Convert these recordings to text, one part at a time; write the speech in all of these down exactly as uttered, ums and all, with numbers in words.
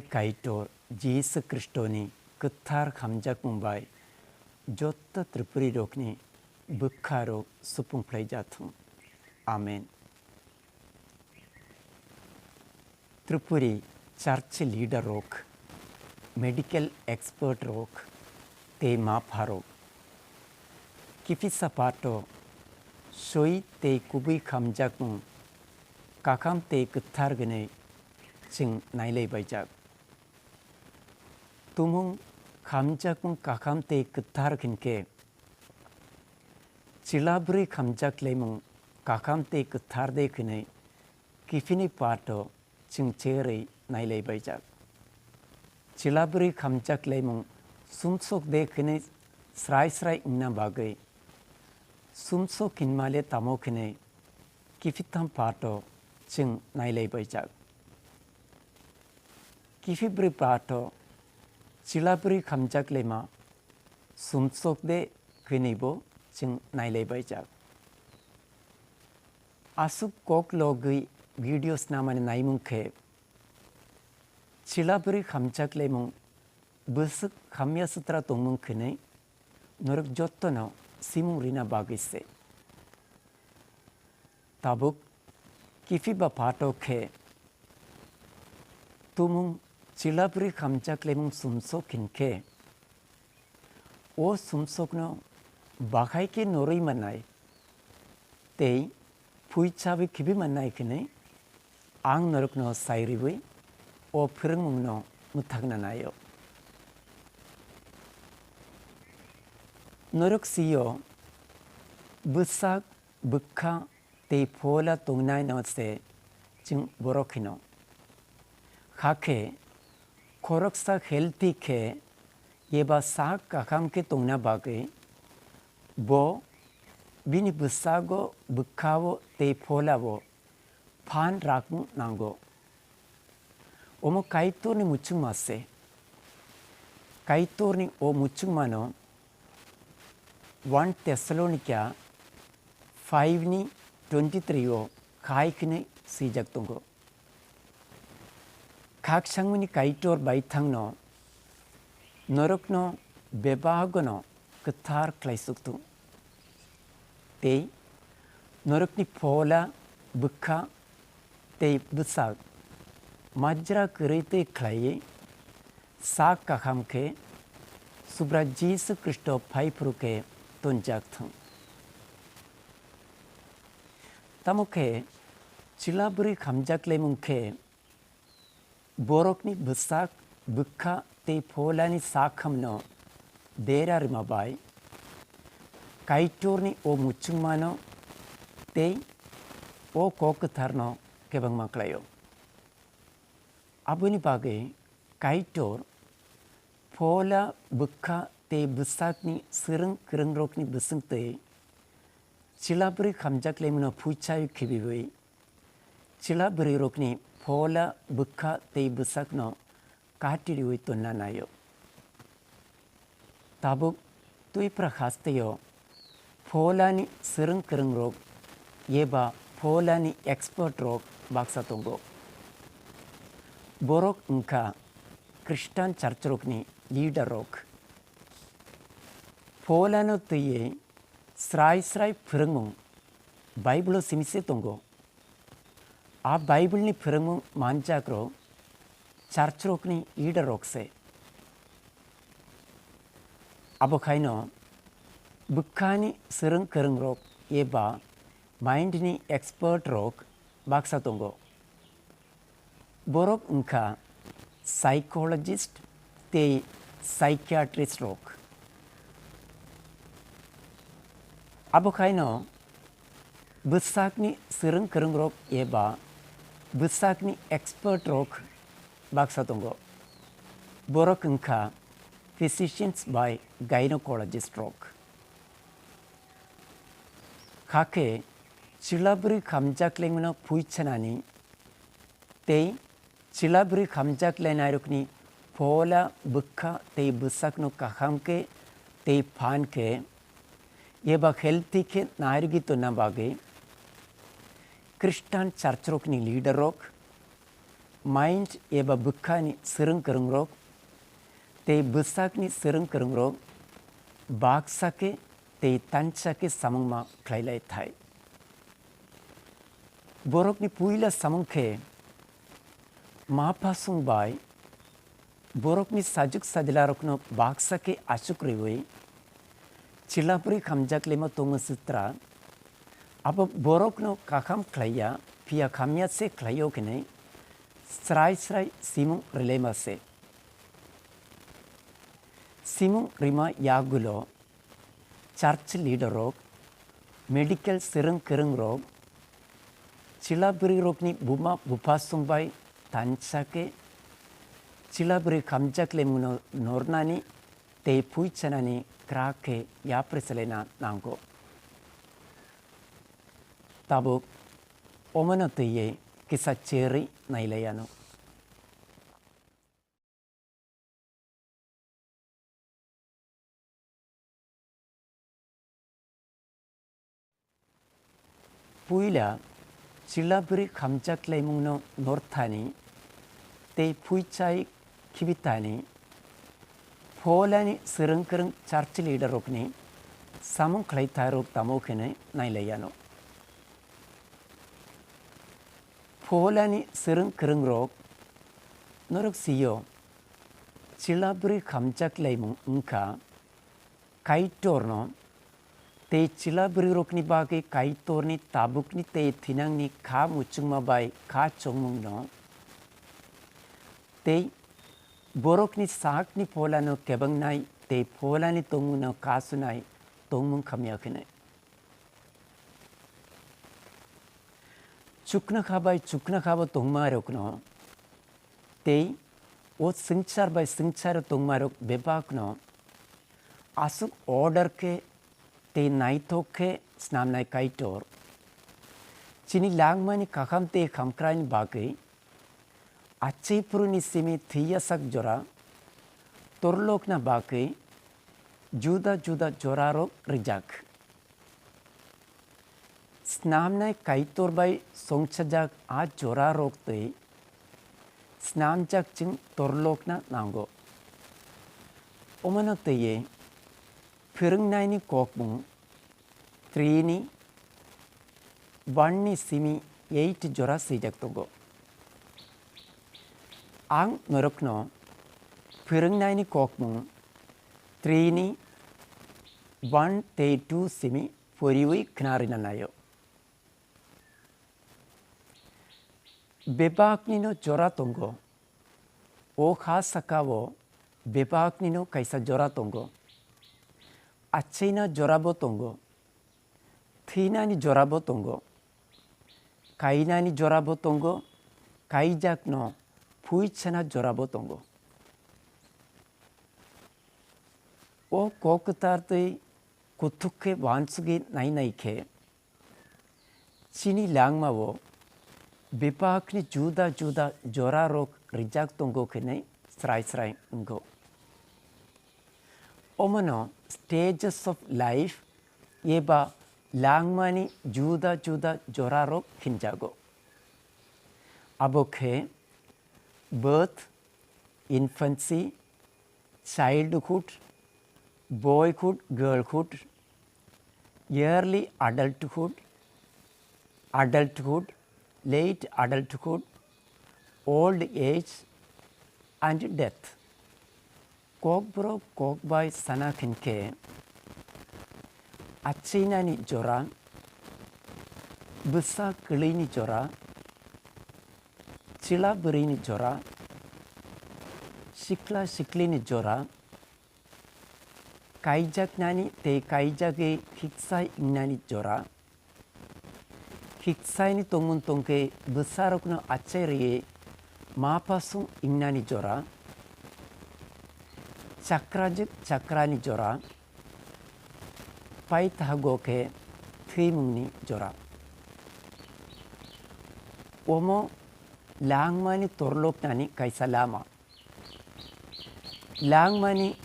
Kaitor Jisu Khristoni kwthar hamjakmung bai jotto Tripuri rokni bwkha rok supung phlai jathung. Amen. Tripuri church leader rok, medical expert rok, tei mapha rok. Kiphisa pato soi tei kubui khamjakmung kakham tei kwthar gwnwi chwng nailai baijak. Tumung khamjakmung kakham tei kwthar hinkhe, chwla bwrwi khamjak laimung kakham tei kwthar de hwnwi kiphini pato chwng cherwi nailai baijak. Chwla bwrwi khamjak laimung sumsok de hwnwi srai srai wngna bagwi sumsok hinmale tamo hwnwi kiphitham pato chwng nailai baijak. Kiphibri pato chwla bwrwi khamjak laima sumsok de hwnwibo chwng nailai baijak. Aswk kok logwi video snamani naimung khe chwla bwrwi khamjak laimung bwswk hamya swtra tongmung hwnwi norok jottono simung rina bagwi se. Tabuk kiphilba pato khe tumung chwla bwrwi khamjak laimung sumsok hinkhe, o sumsokno bahai khe norwi mannai tei phuichawi khibi mannai hwnwi ang norokno sai riwi o phwrwngmungno mwthakna naio. Norok sio bwsak, bwkha tei phola tongnaino se chwng borok hino. Hakhe khoroksa healthy khe eba sak kaham khe tongna bagwi bo bini bwsago, bwkhao tei pholao phan rakmung nango. Omo Kaitorni muchungma se. Kaitorni o muchungmano one Thessalonica five ni twenty three o khai hwnwi swijak tongo. Khaksangmani Kaitor baithangno norokno bebagono kwthar khlaisuk thung. Tei norokni phola, bwkha tei bwsak majra kwrwi tei khlaiwi sak kaham khe Subra Jisu Khristo phai phuru khe tonjak thung. Tamo khe chwla bwrwi khamjak laimung khe borokni bwsak, bwkha tei pholani sakhamno bera rwma bai Kaitorni o muchungmano tei o kok kwtharno kebengma khlaio. Aboni bagwi Kaitor phola, bwkha tei bwsakni swrwng kwrwngrokni bwswngtwi chwla bwrwi khamjak laimano phuichawi khibiwi chwla bwrwirokni phola, bwkha tei bwsakno kati riwi tonna naio. Tabuk twipra hasteo pholani swrwng kwrwngrok eba pholani expert rok baksa tongo. Borok wngkha Khristan church rokni leader rok. Pholano twiwi srai srai phwrwngmung Bible-o simi se tongo. A Bible-ni phwrwngmung manjakrok church-rokni leader-rok se. Abo khaino bwkhani swrwng kwrwngrok eba mind-ni expert-rok baksa tongo. Borok wngkha psychologist tei psychiatrist rok. Abo khaino bwsakni swrwng kwrwngrok eba bwsakni expert rok baksa tongo. Borok wngkha physicians bai gynecologist rok. Hakhe chwla bwrwi khamjak lengmano phui chanani tei chwla bwrwi khamjak lenairokni phola, bwkha tei bwsakno kaham khe tei phan khe eba healthy khe nairwgwi tonna bagwi Khristan church rokni leader rok, mind eba bwkhani swrwng kwrwngrok tei bwsakni swrwng kwrwngrok baksa khe tei tansa khe samungma khlailai thai. Borokni puila samung khe ma phasung bai borokni sajwk sajlarokno baksa khe achuk rwui chwla bwrwi khamjak lema tongo sitra. Abo borokno kakham khlaiya, phiya khamya se khlaio hinwi srai srai simung rwlaima se. Simung rwima yagulo church leader rok, medical swrwng kwrwng rok, chwla bwrwi rokni buma bupha song bai tansa khe chwla bwrwi khamjak lemungno nornani tei phui chanani kwrak khe yapri chalaina nango. Tabuk omono twiwi kisa cherwi nailai anw. Puila chwla bwrwi khamjak laimungno northani tei phuichai khibitani pholani swrwng kwrwng church leader rokni samung khlai tharok tamo khenai nailai anw. Pholani swrwng kwrwng rok norok sio chwla bwrwi khamjak laimung wngkha Kaitorno tei chwla bwrwi rokni bagwi Kaitorni tabukni tei thinangni kha muchungma bai kha chongmungno tei borokni sakni pholano kebangnai tei pholani tongmungno kasunai tongmung khamya khenai. Chuknakha bai chuknakhabo tongmarokno tei o swngchar bai swngcharo tongmarok bebakno aswk order khe tei naithok khe snamnai Kaitor. Chini langmani kakham tei khamkraini bagwi achai phuruni simi thwiyasak jora torlokna bagwi juda juda jorarok rijak. Snamnai Kaitor bai songchajak a jorarok twi snamjak chwng torlokna nango. Omono twiwi phwrwngnaini kokmung three ni one ni simi eight jora swijak tongo. Ang norokno phwrwngnaini kokmung three ni one tei two simi poriwi khna rwna naio. Bebaknino jora tongo. O ha sakao bebaknino kaisa jora tongo. Achaina jorabo tongo. Thwinani jorabo tongo. Kainani jorabo tongo. Kaijakno phuichana jorabo tongo. O kok kwtar twi kuthuk khe uansugwi nainai khe, chini langmao bebakni juda juda jorarok rijak tongo hwnwi srai srai wngo. Omono stages of life eba langmani juda juda jorarok hinjago. Abo khe birth, infancy, childhood, boyhood, girlhood, early adulthood, adulthood, late adulthood, old age, and death. Kokborok kokbai sana hinkhe, achainani jora, bwsa kwlwini jora, chwla bwrwini jora, sikla siklini jora, kaijaknani tei kaijagwi khiksai wngnani jora, khiksaini tongmung tongkhe bwsarokno achai rwui mapha song wngnani jora, chakrajwk chakrani jora, paithago khe thwimungni jora. Omo langmani torloknani kaisa lama. Langmani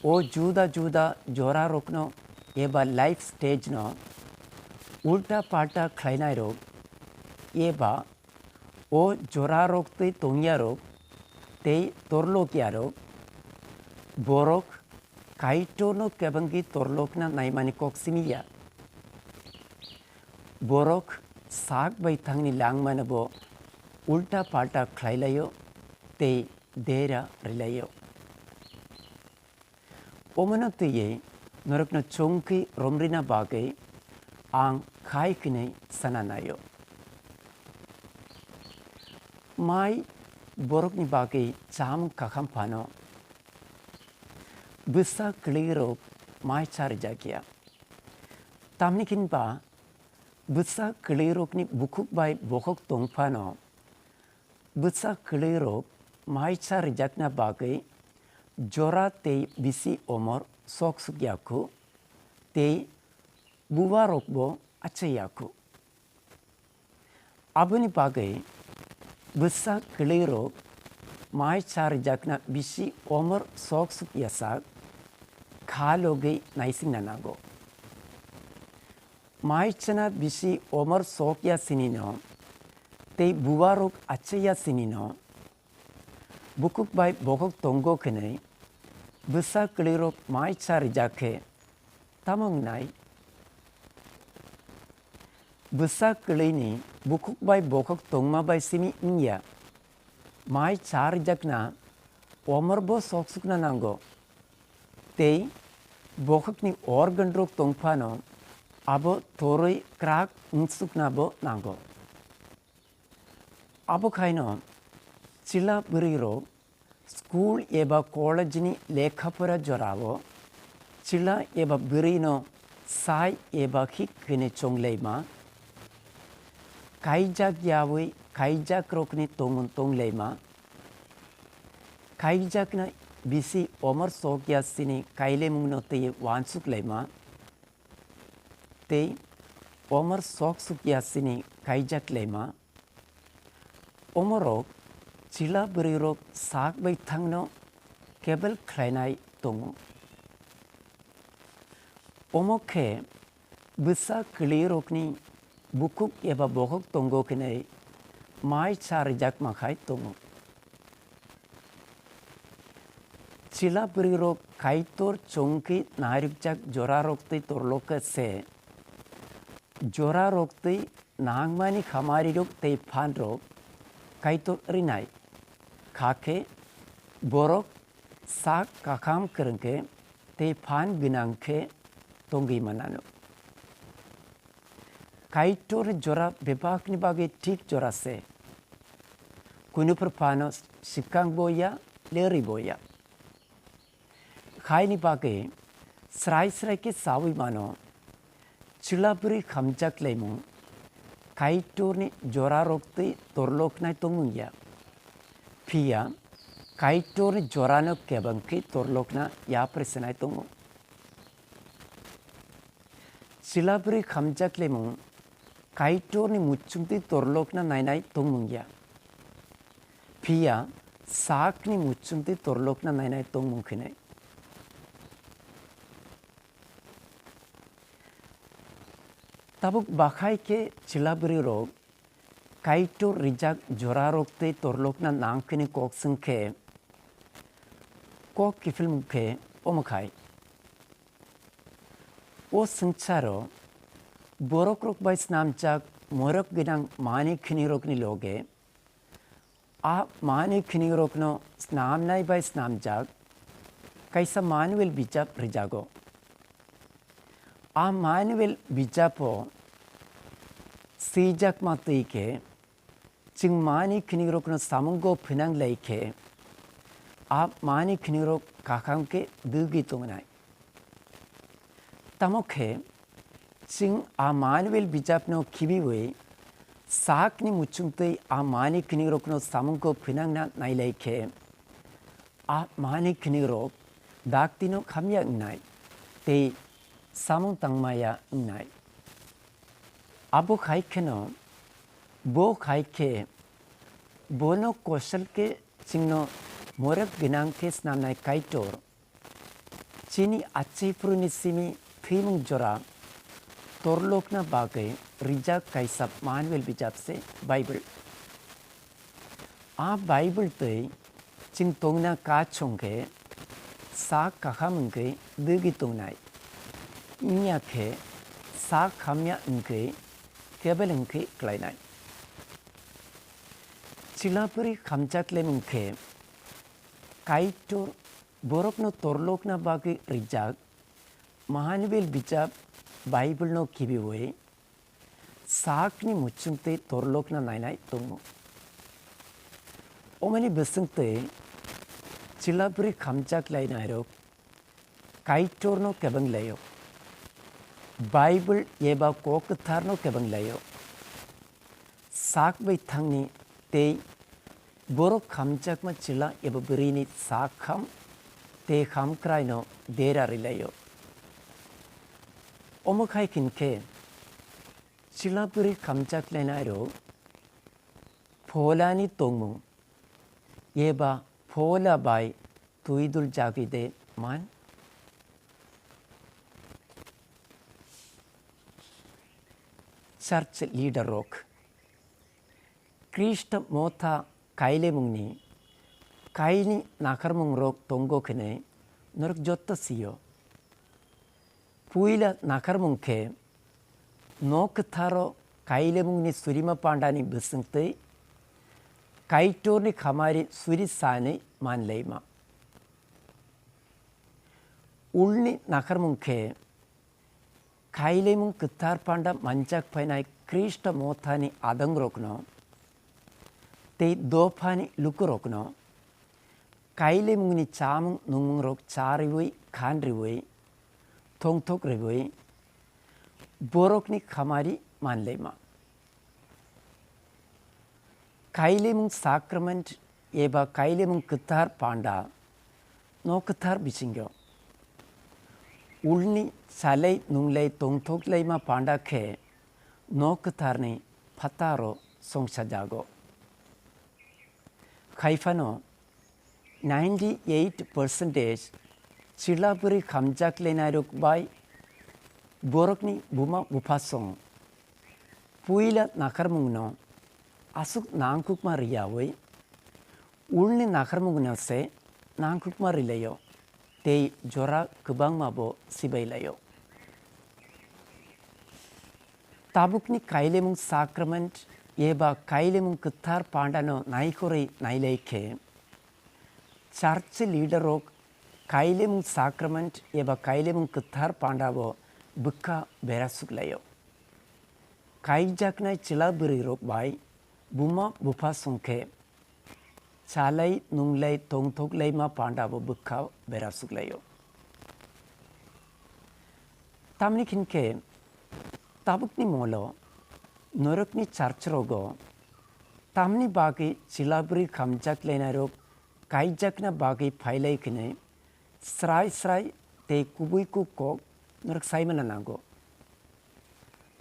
o juda juda jorarokno eba life stage no ulta palta khlainairok eba O jorarok tei tongyarok tei torlokyarok, borok Kaitorno kebengwi torlokna naimani kok simi ya. Borok sak bai thangni langmano bo ulta palta khlai laio tei dera rwlaio. Omono twiwi norokno chongkhe romrina bagwi ang khai hwnwi sana naio. Mai borokni bagwi chamung kaham phano, bwsa kwlwirok mai cha rwjak ya. Tamni hwnba bwsa kwlwirokni bukhuk bai bokhok tong phano, bwsa kwlwirok mai cha rwjakna bagwi jora tei bisi omor sok suk ya khu, tei bubarokbo achai ya khu. Aboni bagwi bwsa kwlwirok mai cha rwjakna bisi omor sok suk ya sak kha logwi naisingna nango. Mai chana bisi omor sok ya sinino tei bubarok achai ya sinino, bukhuk bai bokhok tongo hwnwi bwsa kwlwirok mai cha rwjak khe tamo wngnai? Bwsa kwlwini bukhuk bai bokhok tongma bai simi wngya, mai cha rwjakna omorbo sok sukna nango. Tei bokhokni organrok tong phano abo torwi krak wngsuknabo nango. Abo khaino chwla bwrwirok school eba college ni lekha pora jorao chwla eba bwrwino sai eba hik hwnwi chonglaima, kaijak yaui kaijakrokni tongun tonglaima, kaijakna bisi omor sok ya sini kailaimungno twi wansuk laima, tei omor sok suk ya sini kaijak laima. Omorok chwla bwrwirok sak bai thangno kebel khlainai tongo. Omo khe bwsa kwlwirokni bukhuk eba bokhok tongo hwnwi mai cha rwjakma khai tongo. Chwla bwrwirok Kaitor chongkhe nairwkjak jorarok twi torlokha se, jorarok twi nangmani khamari rok tei phan rok Kaitor rinai. Kha khe borok sak kakham kwrwng khe tei phan gwnang khe tongwi manano. Kaitor jora bebakni bagwi thik jora se. Kunu phano swkang bo ya, lerwi bo ya. Haini bagwi srai srai khe saui mano, chwla bwrwi hamjak laimung Kaitorni jorarok twi torloknai tongmung ya. Phiya Kaitorni jorano kebeng khe torlokna yapri swnai tongo. Chwla bwrwi hamjak laimung Kaitorni muchungtwi torlokna nainai tongmung ya. Phiya sakni muchungtwi torlokna nainai tongmung khinai. Tabuk bakhai khe chwla bwrwirok Kaitor rijak jorarok tei torlokna nang khe ni kok swng khe, kok kiphilmung khe omo khai. O swngcharo borokrok bai snamjak morok gwnang mani khini rokni loge a mani khini rokno snamnai bai snamjak kaisa manual bijap rijago. A manual bijapo swijak ma twi khe, chwng mani khini rokno samungo phinang lai khe, a mani khini rok kaham khe dugwi tongnai. Tamo khe, chwng a manual bijapno khibiwi sakni muchungtwi a mani khini rokno samungo phinangna nailai khe, a mani khini rok daktino khamya wngnai tei samung tangmaya wngnai. Abo khai kheno, bo khai khe, bono kosel khe chwngno morok gwnang khe snamnai Kaitor, chini achiphuruni simi thwimung jora torlokna bagwi rijak kaisa manual bijap se Bible. A Bible twi chwng tongna kachong khe sak kaham wngkhe dwgwi tongnai, wngya khe sak hamya wngkhe kebel wngkhe klainai. Chwla bwrwi khamjak lemung khe Kaitor borokno torlokna bagwi rijak Mahanibel bijap Bible no kibiwi sakni muchungtwi torlokna nainai tongmung. Omani bwswngtwi chwla bwrwi khamjak lainairok Kaitorno kebeng laio, Bible eba Kok Kwtharno kebeng laio. Sak bai thangni tei borok khamjakma chwla eba bwrwini sak kham tei kham kwraino dera rwlaio. Omo khai khin khe chwla bwrwi khamjak lainairok pholani tongmung eba phola bai twi dul jagwi de man? Church leader rok Khrista motha kailemungni kaini nakharmungrok tongo khene norok jotto sio. Puila nakharmung khe nok kwtharo kailemungni surima pandani bwswngtwi Kaitorni khamari suri sanwi manlaima. Ulni nakharmung khe kailemung kwthar panda manjak phainai Khrista mothani adangrokno tei dophani lukurokno kailemungni chamung nungmungrok chariwi, khanriwi, thongthok riwi borokni khamari manlaima. Kailemung sacrament eba kailemung kwthar panda nok kwthar bisingo ulni chalai nunglai tongthoklaima panda khe nok kwtharni phataro songsajago. Khaiphano ninety-eight percentage chwla bwrwi khamjak lenairok bai borokni buma buphasong puila nakharmungno aswk nangkukma riyawi ulni nakharmungno se nangkukma rilaio tei jora kwbangma bo sibailaio. Tabukni kailemung sacrament eba kailemung kwthar pandano naikhorwi nailai khe, church leader rok kailemung sacrament eba kailemung kwthar pandabo bwkha berasuk laio. Kaijaknai chwla bwrwi rok bai buma bupha songkhe chalai nunglai tongthoklaima pandabo bwkha berasuk laio. Tamni khinkhe tabukni molo norokni church rogo tamni bagwi chwla bwrwi khamjak lenairok kaijakna bagwi phailai khwnwi srai srai tei kubui kuk kok norok saimana nango.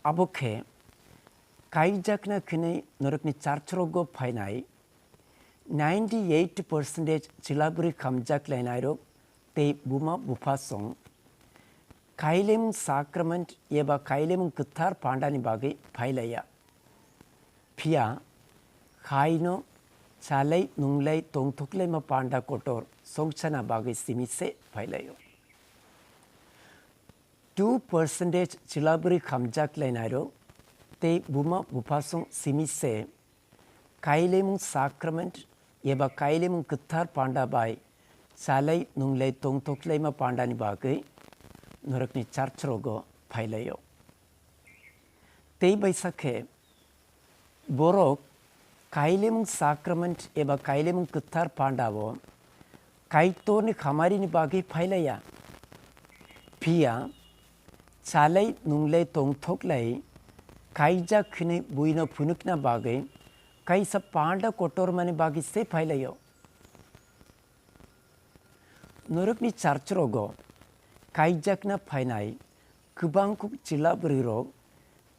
Abo khe kaijakna khwnwi norokni church rogo phainai ninety-eight percentage chwla bwrwi khamjak lenairok tei buma bupha song kailemung sacrament eba kailemung kwthar pandani bagwi phailaiya. Phiya khaino chalai nunglai tongthoklaima panda kotor songsana bagwi simi se phailaio. Two percentage chwla bwrwi khamjak lenairok tei buma buphasong simi se kailemung sacrament eba kailemung kwthar panda bai chalai nunglai tongthoklaima pandani bagwi norokni church rogo phailaio. Tei bai sakhe borok kailemung sacrament eba kailemung kwthar pandao Kaitorni khamarini bagwi phailaiya. Phiya chalai nunglai tongthoklai kaijak hwnwi buino phunukna bagwi kaisa panda kotormani bagwi se phailaio. Norokni church rogo kaijakna phainai kwbang kuk chwla bwrwi rok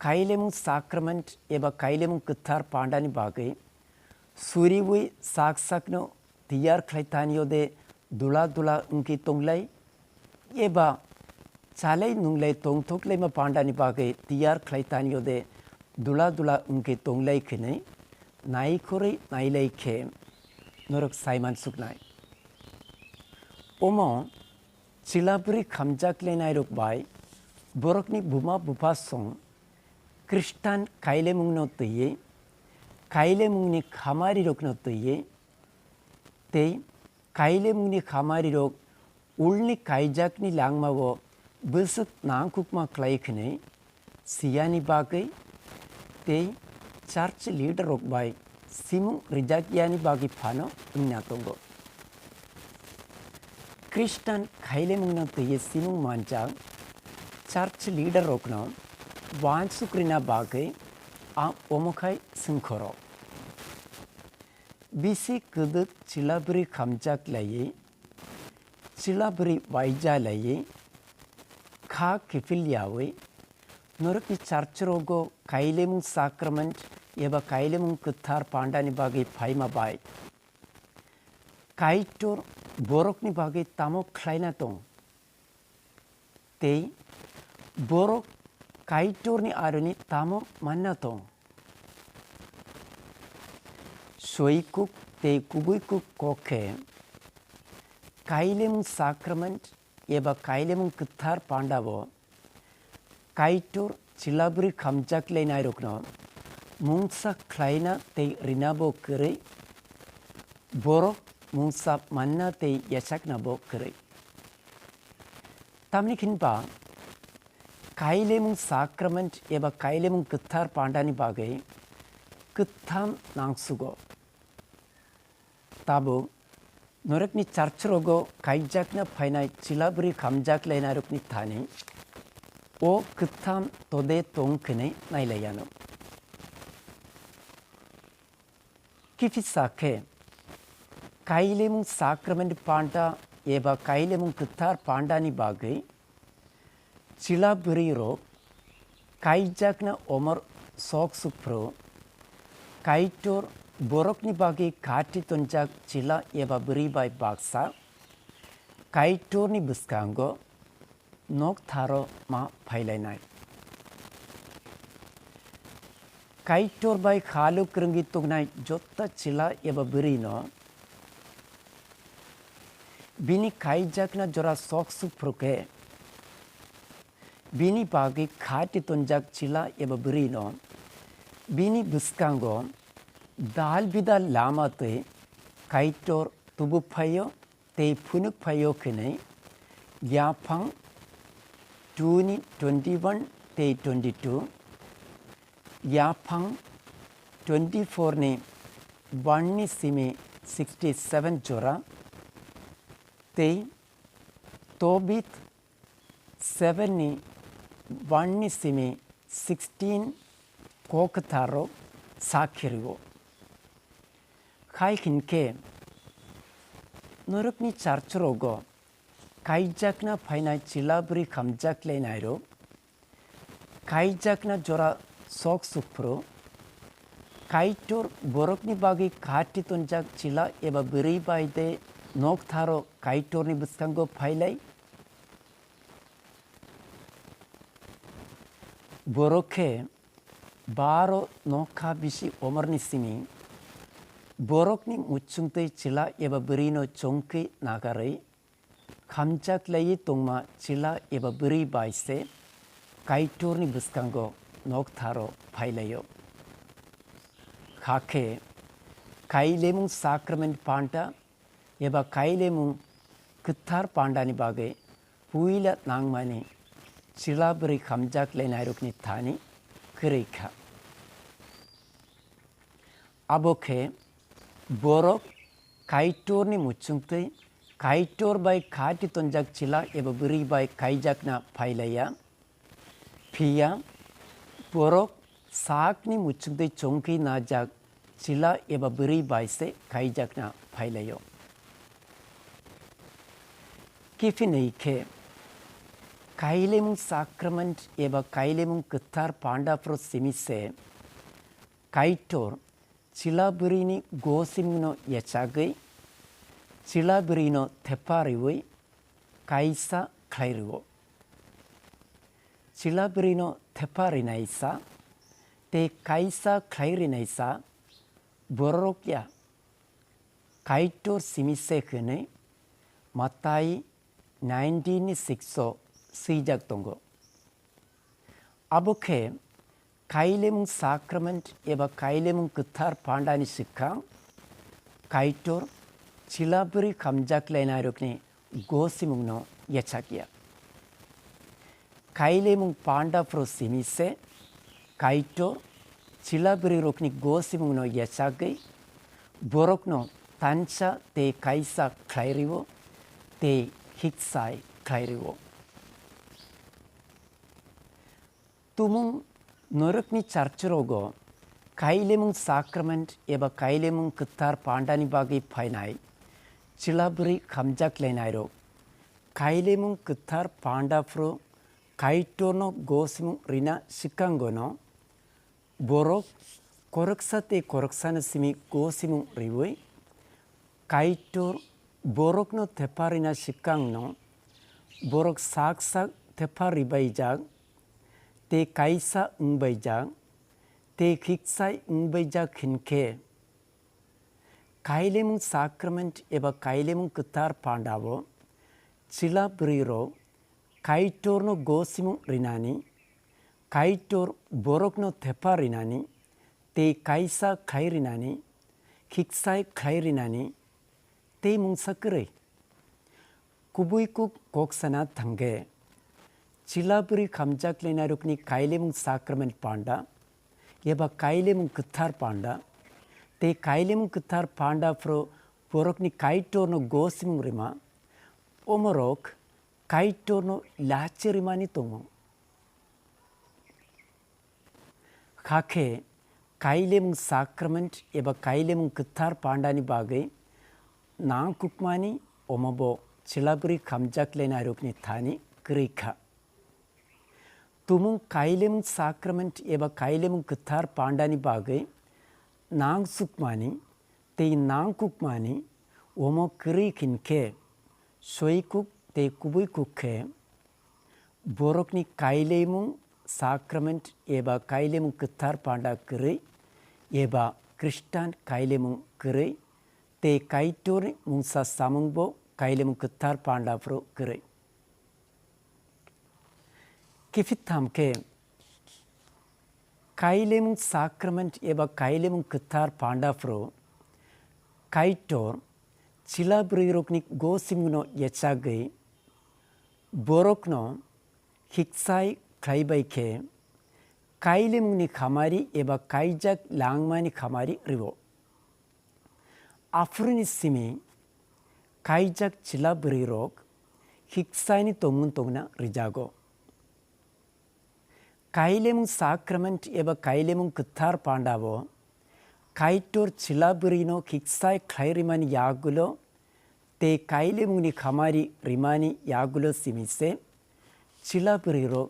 kailemung sacrament eba kailemung kwthar pandani bagwi suriwi sak sakno tiyar khlai tanio de dula dula wngkhe tonglai eba chalai nunglai tongthoklaima pandani bagwi tiyar khlai tanio de dula dula wngkhe tonglai khwnwi naikhorwi nailai khe norok saiman suknai. Omo chwla bwrwi khamjak lenairok bai borokni buma bupha song Khristan kailemungno twiwi, kailemungni khamarirokno twiwi tei kailemungni khamarirok ulni kaijakni langmao bwswk nangkukma khlai khwnwi siyani bagwi tei church leader rok bai simung rijak yani bagwi phano wngna tongo. Khristan khailemungno twiwi simung manjak church leader rokno uansuk rina bagwi ang omo khai swngkhoro. Bisi kwdwk chwla bwrwi khamjak laiwi, chwla bwrwi uaija laiwi, kha kiphil yawi, norokni church rogo kailemung sacrament eba kailemung kwthar pandani bagwi phaima bai Kaitor borokni bagwi tamo khlaina tong? Tei borok Kaitorni aroni tamo manna tong? Soikuk tei kubuikuk kok khe kailemung sacrament eba kailemung kwthar pandao Kaitor chwla bwrwi khamjak lenairokno mungsa khlaina tei rinabo kwrwi, borok mungsa manna tei yachaknabo kwrwi. Tamni hwnba, kailemung sacrament eba kailemung kwthar pandani bagwi kwtham nangsugo. Tabuk norokni church rogo kaijakna phainai chwla bwrwi khamjak lainairokni thani o kwtham tode tong khenwi nailaiyano. Kiphisa khe kailemung sacrament panda eba kailemung kwthar pandani bagwi Chwla bwrwi rok kaijakna omor sok sukphru, Kaitor borokni bagwi khati tonjak chwla eba bwrwi bai baksa Kaitorni bwskango noktharo ma phailainai. Kaitor bai khalo kwrwngwi tongnai joto chwla eba bwrwino bini kaijakna jora sok sukphru khe, bini bagwi khati tonjak chwla eba bwrwino bini bwskango dal bidal lama twi Kaitor tubu phaio tei phunuk phaio khenwi yaphang two ni twenty one tei twenty two, yaphang twenty four ni one ni simi sixty seven jora tei Tobit seven ni one ni simi sixteen kok kwthar rok sakhi rwo. Khai hinkhe norokni church rogo kaijakna phainai chwla bwrwi khamjak lainairok kaijakna jora sok sukphru, Kaitor borokni bagwi khati tonjak chwla eba bwrwi bai de noktharo Kaitorni bwskango phailai. Borok khe baro nokha bisi omorni simi borokni muchungtwi chwla eba bwrwino chongkwi nagarwi khamjak laiwi tongma chwla eba bwrwi bai se Kaitorni bwskango noktharo phailaio. Hakhe kailemung sacrament panda eba kailemung kwthar pandani bagwi puila nangmani chwla bwrwi khamjak lainairokni thani kwrwi kha. Abo khe borok Kaitorni muchungtwi Kaitor bai khati tonjak chwla eba bwrwi bai kaijakna phailaiya. Phiya borok sakni muchungtwi chongkhi najak chwla eba bwrwi bai se kaijakna phailaio. Kiphinwi khe kailemung sacrament eba kailemung kwthar panda phuru simi se Kaitor chwla bwrwini gosimungno yachagwi, chwla bwrwino thepariwi kaisa khlai rwo. Chwla bwrwino thepa rinaisa tei kaisa khlai rinaisa bororok ya. Kaitor simi se hwnwi Matai nineteen ni six o swijak tongo. Abo khe Kailemung Sacrament eba Kailemung Kwthar Pandani swkang Kaitor chwla bwrwi khamjak lainairokni gosimungno yachakya. Kailemung panda phuru simi se Kaitor chwla bwrwirokni gosimungno yachagwi borokno tansa tei kaisa khlai rwo tei hiksai khlai rwo. Tumung norokni charchorogo Kailemung Sacrament eba Kailemung Kwthar Pandani bagwi phainai chwla bwrwi khamjak lainairok Kailemung Kwthar Panda phuru Kaitorno gosimung rina swkangono borok koroksa tei koroksano simi gosimung riwi Kaitor borokno thepha rina swkangno borok sak sak thepha ribaijak tei kaisa wngbaijak tei khiksai wngbaijak hinkhe, Kailemung Sacrament eba Kailemung Kwthar Pandao chwla bwrwirok Kaitorno gosimung rinani, Kaitor borokno thepha rinani, tei kaisa khlai rinani, khiksai khlai rinani, tei mungsa kwrwi. Kubui kuk kok sana thangkhe, chwla bwrwi khamjak lainairokni Kailemung Sacrament Panda eba Kailemung Kwthar Panda tei Kailemung Kwthar Panda phuru borokni Kaitorno gosimung rima, omorok Kaitorno lachi rimani tongo. Hakhe Kailemung Sacrament eba Kailemung Kwthar Pandani bagwi nangkukmani omobo chwla bwrwi khamjak lainairokni thani kwrwi kha. Tumung Kailemung Sacrament eba Kailemung Kwthar Pandani bagwi nangsukmani tei nangkukmani omo kwrwi hinkhe, soikuk tei kubuikuk khe borokni Kailemung Sacrament eba Kailemung Kwthar Panda kwrwi eba Khristan Kailemung kwrwi tei Kaitorni mungsa samungbo Kailemung Kwthar Panda phuru kwrwi. Kiphitham khe Kailemung Sacrament eba Kailemung Kwthar Panda phuru Kaitor chwla bwrwirokni gosimungno yachagwi borokno hiksai khlaibai khe Kailemungni khamari eba kaijak langmani khamari rwo. Aphuruni simi kaijak chwla bwrwirok hiksaini tongmung tongna rijago. Kailemung Sacrament eba Kailemung Kwthar Pandao Kaitor chwla bwrwino hiksai khlai rimani yagulo tei Kailemungni khamari rimani yagulo simi se chwla bwrwirok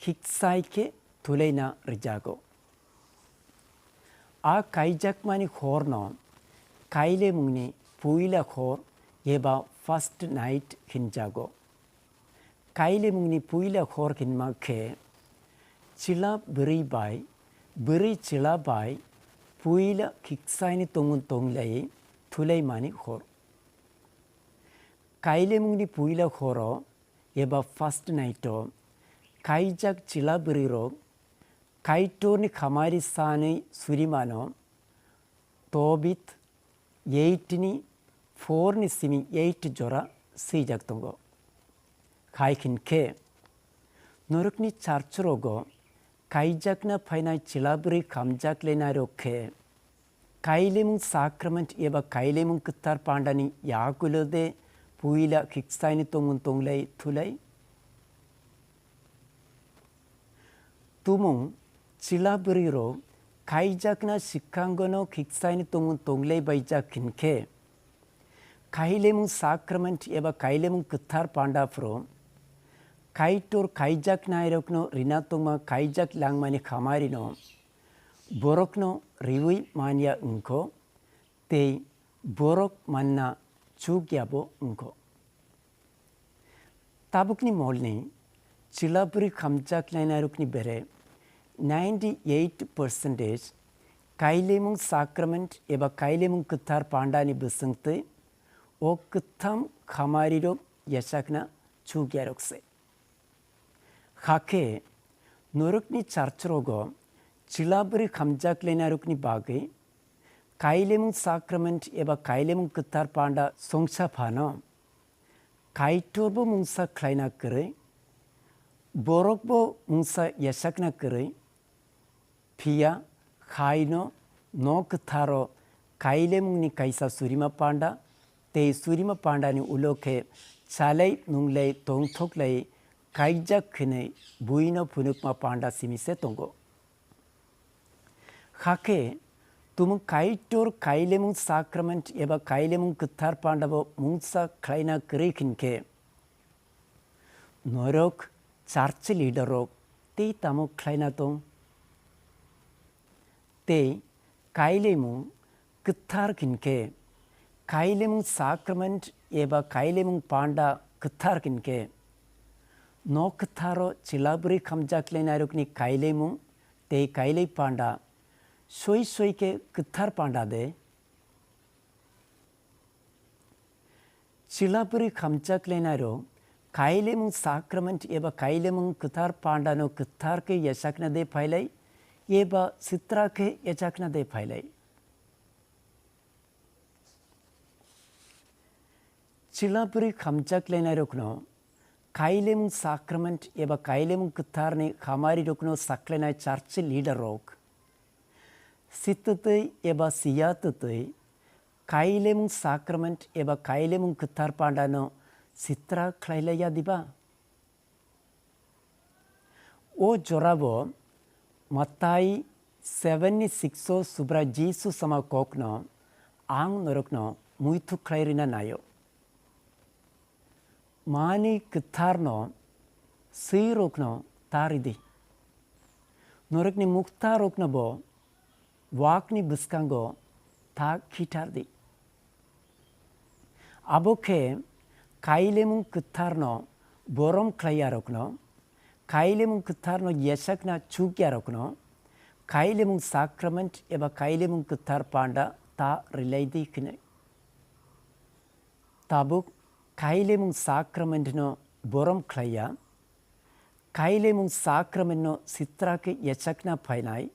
hiksai khe thulaina rijago. A kaijakmani horno Kailemungni puila hor eba first night hinjago. Kailemungni puila hor hinma khe chwla bwrwi bai bwrwi chwla bai puila hiksaini tongmung tonglai thulaimani hor. Kailemungni puila horo eba first night o kaijak chwla bwrwirok Kaitorni khamari sanwi surimano Tobit eight ni four ni simi eight jora swijak tongo. Hai hinkhe norokni charchorogo kaijakna phainai chwla bwrwi khamjak lenairok khe Kailemung Sacrament eba Kailemung Kwthar Pandani yagulo de puila hiksaini tongmung tonglai thulai? Tumung chwla bwrwirok kaijakna swkangono hiksaini tongmung tonglai baijak hinkhe, Kailemung Sacrament eba Kailemung Kwthar Panda phuru Kaitor kaijaknairokno rina tongma kaijak langmani khamarino borokno riwi manya wngkho tei borok manna chukyabo wngkho. Tabukni molni chwla bwrwi khamjak lainairokni bere ninety eight percentage Kailemung sakrament eba kailemung kwthar pandani bwswngtwi o kwtham khamarirok yachakna chukyarok se. Hakhe norokni churchrogo chwla bwrwi khamjak lainarokni bagwi kailemung sakrament eba kailemung kwthar panda songsa phano Kaitorbo mungsa khlaina kwrwi, borokbo mungsa yachakna kwrwi, phiya khaino nok kwtharo kailemungni kaisa surima panda tei surima pandani ulo khe chalai nunglai tongthoklai kaikjak khinwi buino phunukma panda simi se tongo. Hakhe tumung Kaitor kailemung sakrament eba kailemung kwthar pandabo mungsa khlaina kwrwi khin khe, norok church leader rok tei tamo khlaina tong? Tei kailemung kwthar khin khe, kailemung sakrament eba kailemung panda kwthar khin khe, nok kwtharo chwla bwrwi khamjak lainairokni kailemung tei kailai panda soi soi khe kwthar panda de? Chwla bwrwi khamjak lainairok kailemung sakrament eba kailemung kwthar pandano kwthar khe yachakna de phailai eba sitra khe yachakna de phailai? Chwla bwrwi khamjak lainairokno kailemung sakrament eba kailemung kwtharni khamarirokno saklainai church leader rok sitwtwi eba siyatwtwi kailemung sakrament eba kailemung kwthar pandano sitra khlailaiya diba? O jorabo Matai seven ni six o Subrai Jisu sama kokno ang norokno muitu khlai rina naio. Mani kwtharno swirokno ta ridi. Norokni muktarokno bo wakni bwskango ta khitar di. Abo khe kailemung kwtharno borom khlaiyarokno, kailemung kwtharno yachakna chukyarokno, kailemung sakrament eba kailemung kwthar panda ta rilai di khinai. Tabuk kailemung sakramentno borom khlaiya, kailemung sakramentno sitra khe yachakna phainai,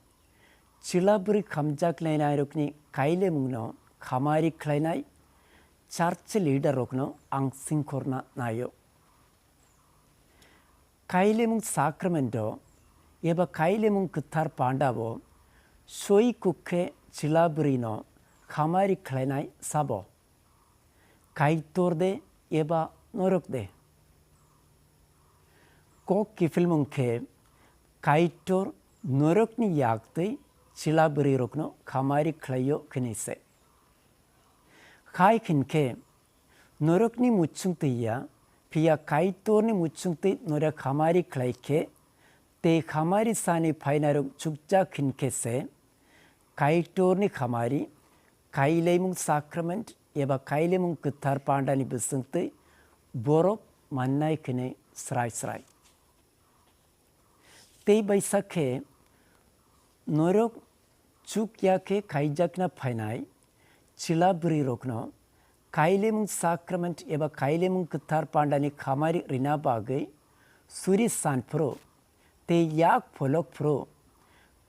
chwla bwrwi khamjak lainairokni kailemungno khamari khlainai, church leader rokno ang singkhorna naio. Kailemung sakramento eba kailemung kwthar pandabo soi kuk khe chwla bwrwino khamari khlainai sabo? Kaitor de eba norok de? Kok kiphilmung khe Kaitor norokni yak twi chwla bwrwirokno khamari khlaio khwnwi se. Khai khin khe norokni muchung twi ya, phiya Kaitorni muchung twi norok khamari khlai khe tei khamari sani phainairok chukjak khin khe se, Kaitorni khamari, kailaimung sakrament eba kailaimung kwthar pandani bwswng twi borok mannai khinwi srai srai. Tei baisa khe norok chuk ya khe khaijakna phainai chwla bwrwirokno kailaimung sakrament eba kailaimung kwthar pandani khamari rina bagwi suri san phuru tei yak pholok phuru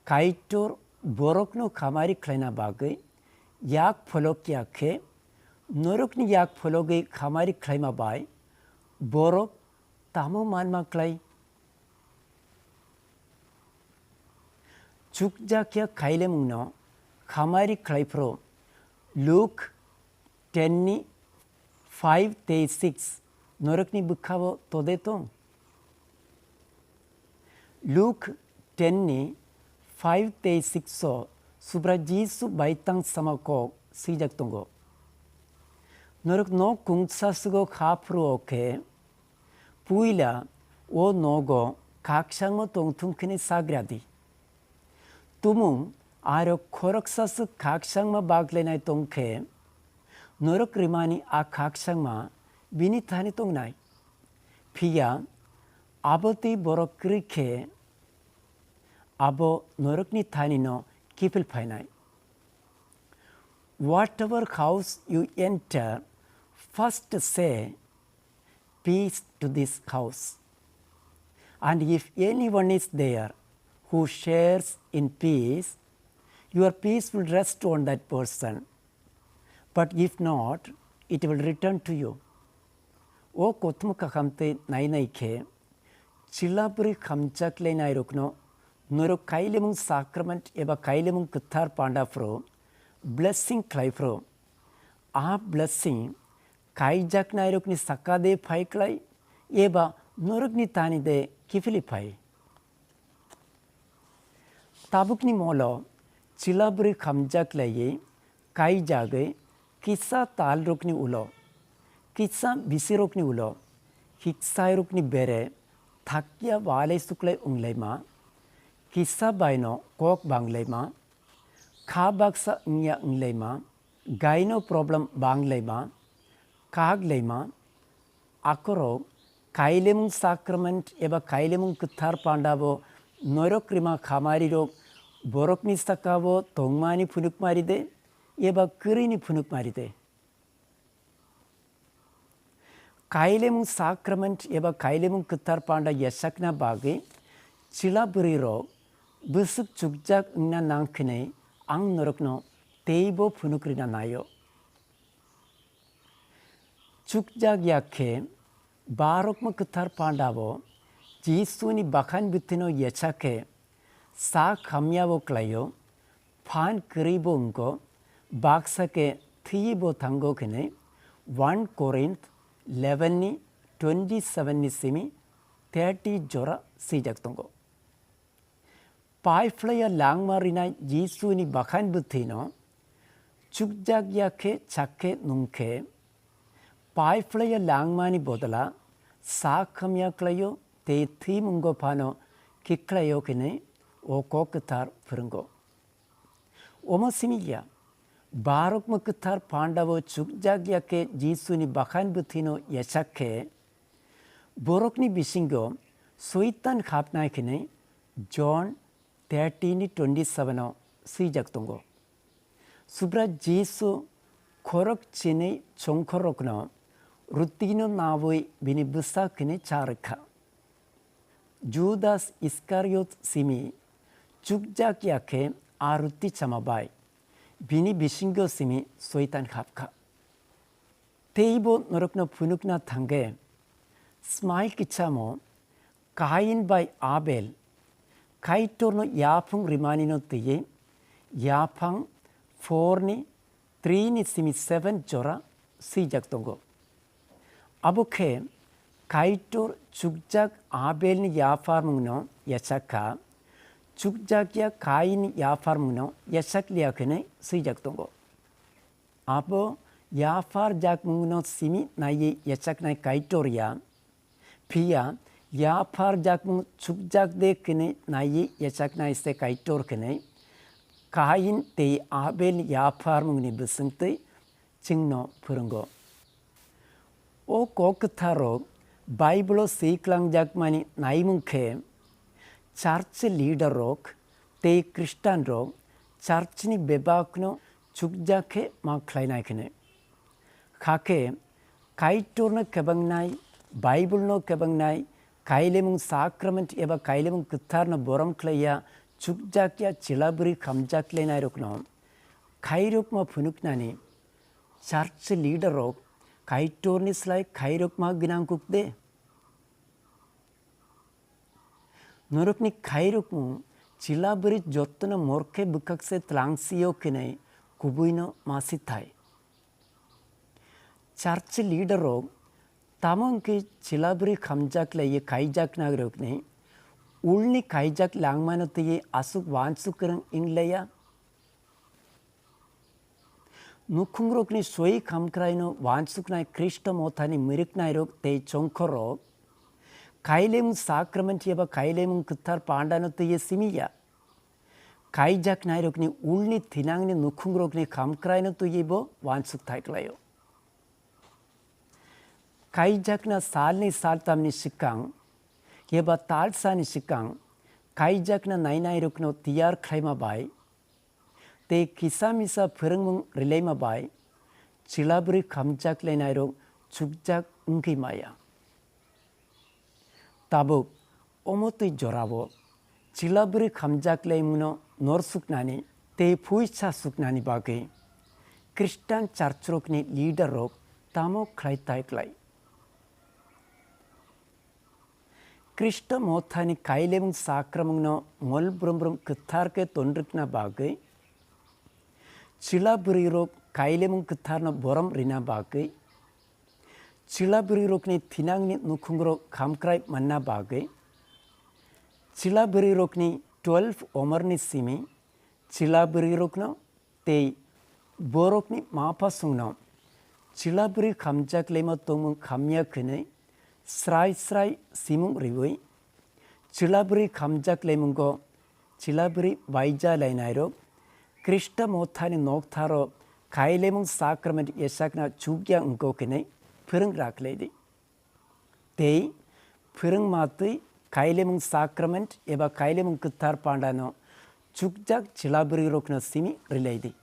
Kaitor borokno khamari khlaina bagwi yak pholok ya khe, norokni yak phologwi khamari khlaima bai borok tamo manma klai? Chukjakya kailaimungno khamari khlai phuru Luk ten ni five tei six norokni bwkhao tode tong? Luk ten ni five tei six o Subrai Jisu baitang sama kok swijak tongo. Norok nok kungsa sugo kha phuru o khe, puila o nogo kaksangma tongthung khini sagra di. Tumung aro khoroksa swk kaksangma baglainai tong khe, norok rimani a kaksangma bini thani tongnai. Phiya abo twi borok kwrwi khe, abo norokni thanino kiphil phainai. Whatever house you enter, first say, "Peace to this house." And if anyone is there who shares in peace, your peace will rest on that person. But if not, it will return to you. O kothoma kahamtwi nainai khe, chwla bwrwi khamjak lainairokno norok kailemung sacrament eba kailemung kwthar panda phuru blessing khlai phuru, a blessing kaijaknairokni saka de phai klai eba norokni tani de kiphilwi phai? Tabukni molo chwla bwrwi khamjak laiwi kaijagwi kisa talrokni ulo, kisa bisirokni ulo, hiksairokni bere thakya walai suklai wnglaima, kisa baino kok banglaima, kha baksa wngya wnglaima, gaino problem banglaima, kaglaima, akorok kailemung sacrament eba kailemung kwthar panda bo norok rima khamari rok borokni saka bo tongmani phunukmari de eba kwrwini phunukmari de? Kailemung sacrament eba kailemung kwthar panda yachakna bagwi chwla bwrwi rok bwswk chukjak wngna nang khinwi ang norokno teibo phunuk rina naio. Chukjak ya khe, barokma kwthar panda bo Jisuni bakhan bwthwino yecha khe, sak hamya bo klaio, phan kwrwi bo wngko, baksa khe thwiwi bo thango khinwi one Corinth eleven ni twenty seven ni simi thirty jora swijak tongo. Pai phlaiya langma rinai Jisuni bakhan bwthwino chukjak ya khe chak khe nung khe, pai phlaiya langmani bodla sak hamya klaio tei thwimungo phano khiklaio khinwi o kok kwthar phwrwngo. Omo simi ya, barokma kwthar panda bo chukjak ya khe Jisuni bakhan bwthwino yachak khe, borokni bisingo Soitan hapnai khinwi John thirteen twenty seven o swijak tongo. Subra Jisu khorok chinwi chongkhorrokno rutino nawi bini bwsak hwnwi cha rwkha. Judas Iskariot simi chukjak ya khe a ruti chama bai bini bisingo simi Soitan hapkha. Teibo norokno phunukna thangkhe, smai kichamo Kain bai Abel Kaitorno yaphung rimanino twiwi yaphang four ni three ni simi seven jora swijak tongo. Abo khe Kaitor chukjak Abelni yapharmungno yachak kha, chukjak ya Kainni yapharmungno yachak liya khe hwnwi swijak tongo. Abo yapharjakmungno simi naiwi yachaknai Kaitor ya, phiya yapharjakmung chukjak de khe hwnwi naiwi yachaknai se Kaitor khe hwnwi Kain tei Abel yapharmungni bwswngtwi chwngno phwrwngo. O kok kwtharrok Bible-o swi klangjakmani naimung khe, church leader rok tei Khristanrok church-ni bebakno chukjak khe ma khlainai khe hwnwi. Hakhe Kaitorno kebangnai, Bible-no kebangnai, kailemung sacrament eba kailemung kwtharno borom khlaiya chukjakya chwla bwrwi khamjak lainairokno khairokma phunuknani church leader rok Kaitorni slai khairokma gwnang kuk de? Norokni khairokmung chwla bwrwi jotono morkhe bwkhak se tlangsio khe hwnwi kubuino ma si thai. Church leader rok tamo wngkhe chwla bwrwi khamjak laiwi kaijaknairokni ulni kaijak langmano twiwi aswk uansuk kwrwng wng laiya? Nukhungrokni soi khamkraino uansuknai Khristo mothani mwrwknairok tei chongkhorrok kailemung sacrament eba kailemung kwthar pandano twiwi simi ya. Kaijaknairokni ulni thinangni nukhungrokni khamkraino twiwi bo uansuk thai klaio. Kaijakna salni saltamni swkang eba talsani swkang kaijakna nainairokno tiyar khlaima bai tei kisa misa phwrwngmung rwlaima bai chwla bwrwi khamjak lainairok chukjak wngwi maya. Tabuk omo twi jorao chwla bwrwi khamjak laimungno norsuknani tei phuisa suknani bagwi Khristan churchrokni leaderrok tamo khlai tai klai? Khristo mothani kailemung sakramungno mol brum brum kwthar khe tonrwkna bagwi chwla bwrwirok kailemung kwtharno borom rina bagwi, chwla bwrwirokni thinangni nukhungrok khamkrai manna bagwi, chwla bwrwirokni twelve omorni simi chwla bwrwirokno tei borokni maphasongno chwla bwrwi khamjak laima tongmung khamya khwnwi srai srai simung riwi, chwla bwrwi khamjak laimungo chwla bwrwi baija lainairok Khristo mothani noktharo kailemung sakrament yesakna chukya wngkok hinwi phwrwng raklaidi. Tei phwrwngma twi kailemung sakrament eba kailemung kwthar pandano chukjak chwla bwrwirokno simi rwlaidi.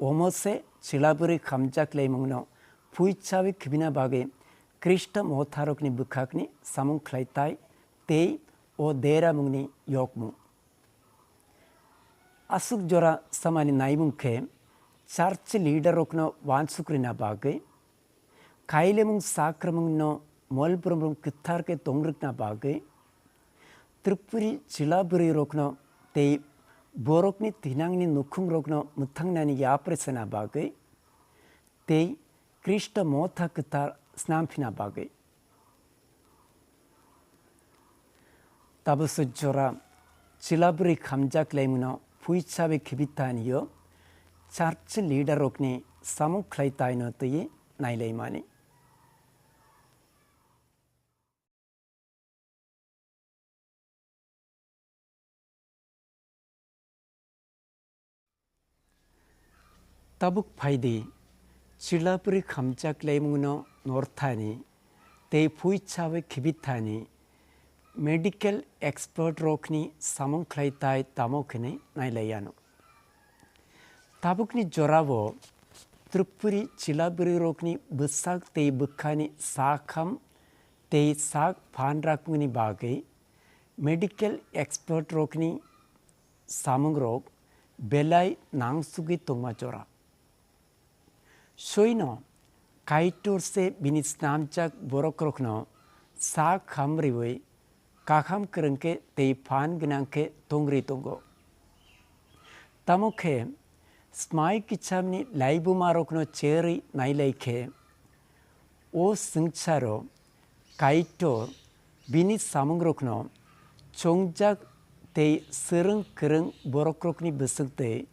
Omo se chwla bwrwi khamjak laimungno phuichawi khibina bagwi Khristo motharokni bwkhakni samung khlai tai tei o deramungni yokmung. Aswk jora samani naimung khe church leader rokno uansuk rwna bagwi, kailemung sakramungno mol brum brum kwthar khe tongrwkna bagwi, Tripuri chwla bwrwi rokno tei borokni thinangni nukhung rokno mwthangnani yapri sena bagwi tei Khristo motha kwthar snam phina bagwi. Tabuk se jora chwla bwrwi khamjak laimungno phuichawi khibi tanio church leader rokni samung khlai taino twi nailaimani. Tabuk phaidi, chwla bwrwi khamjak laimungno northani tei phuichawi khibithani medical expert rokni samung khlai tai tamo khinwi nailaiano. Tabukni jorao Tripuri chwla bwrwi rokni bwsak tei bwkhani sakham tei sak phan rakmungni bagwi medical expert rokni samungrok belai nangsugwi tongma jora. Soino Kaitor se bini snamjak borokrokno sak hamriwi kakham kwrwng khe tei phan gwnang khe tongri tongo. Tamo khe smai kisamni laibumarokno cherwi nailai khe, o swngcharo Kaitor bini samungrokno chongjak tei swrwng kwrwng borokrokni bwswk twi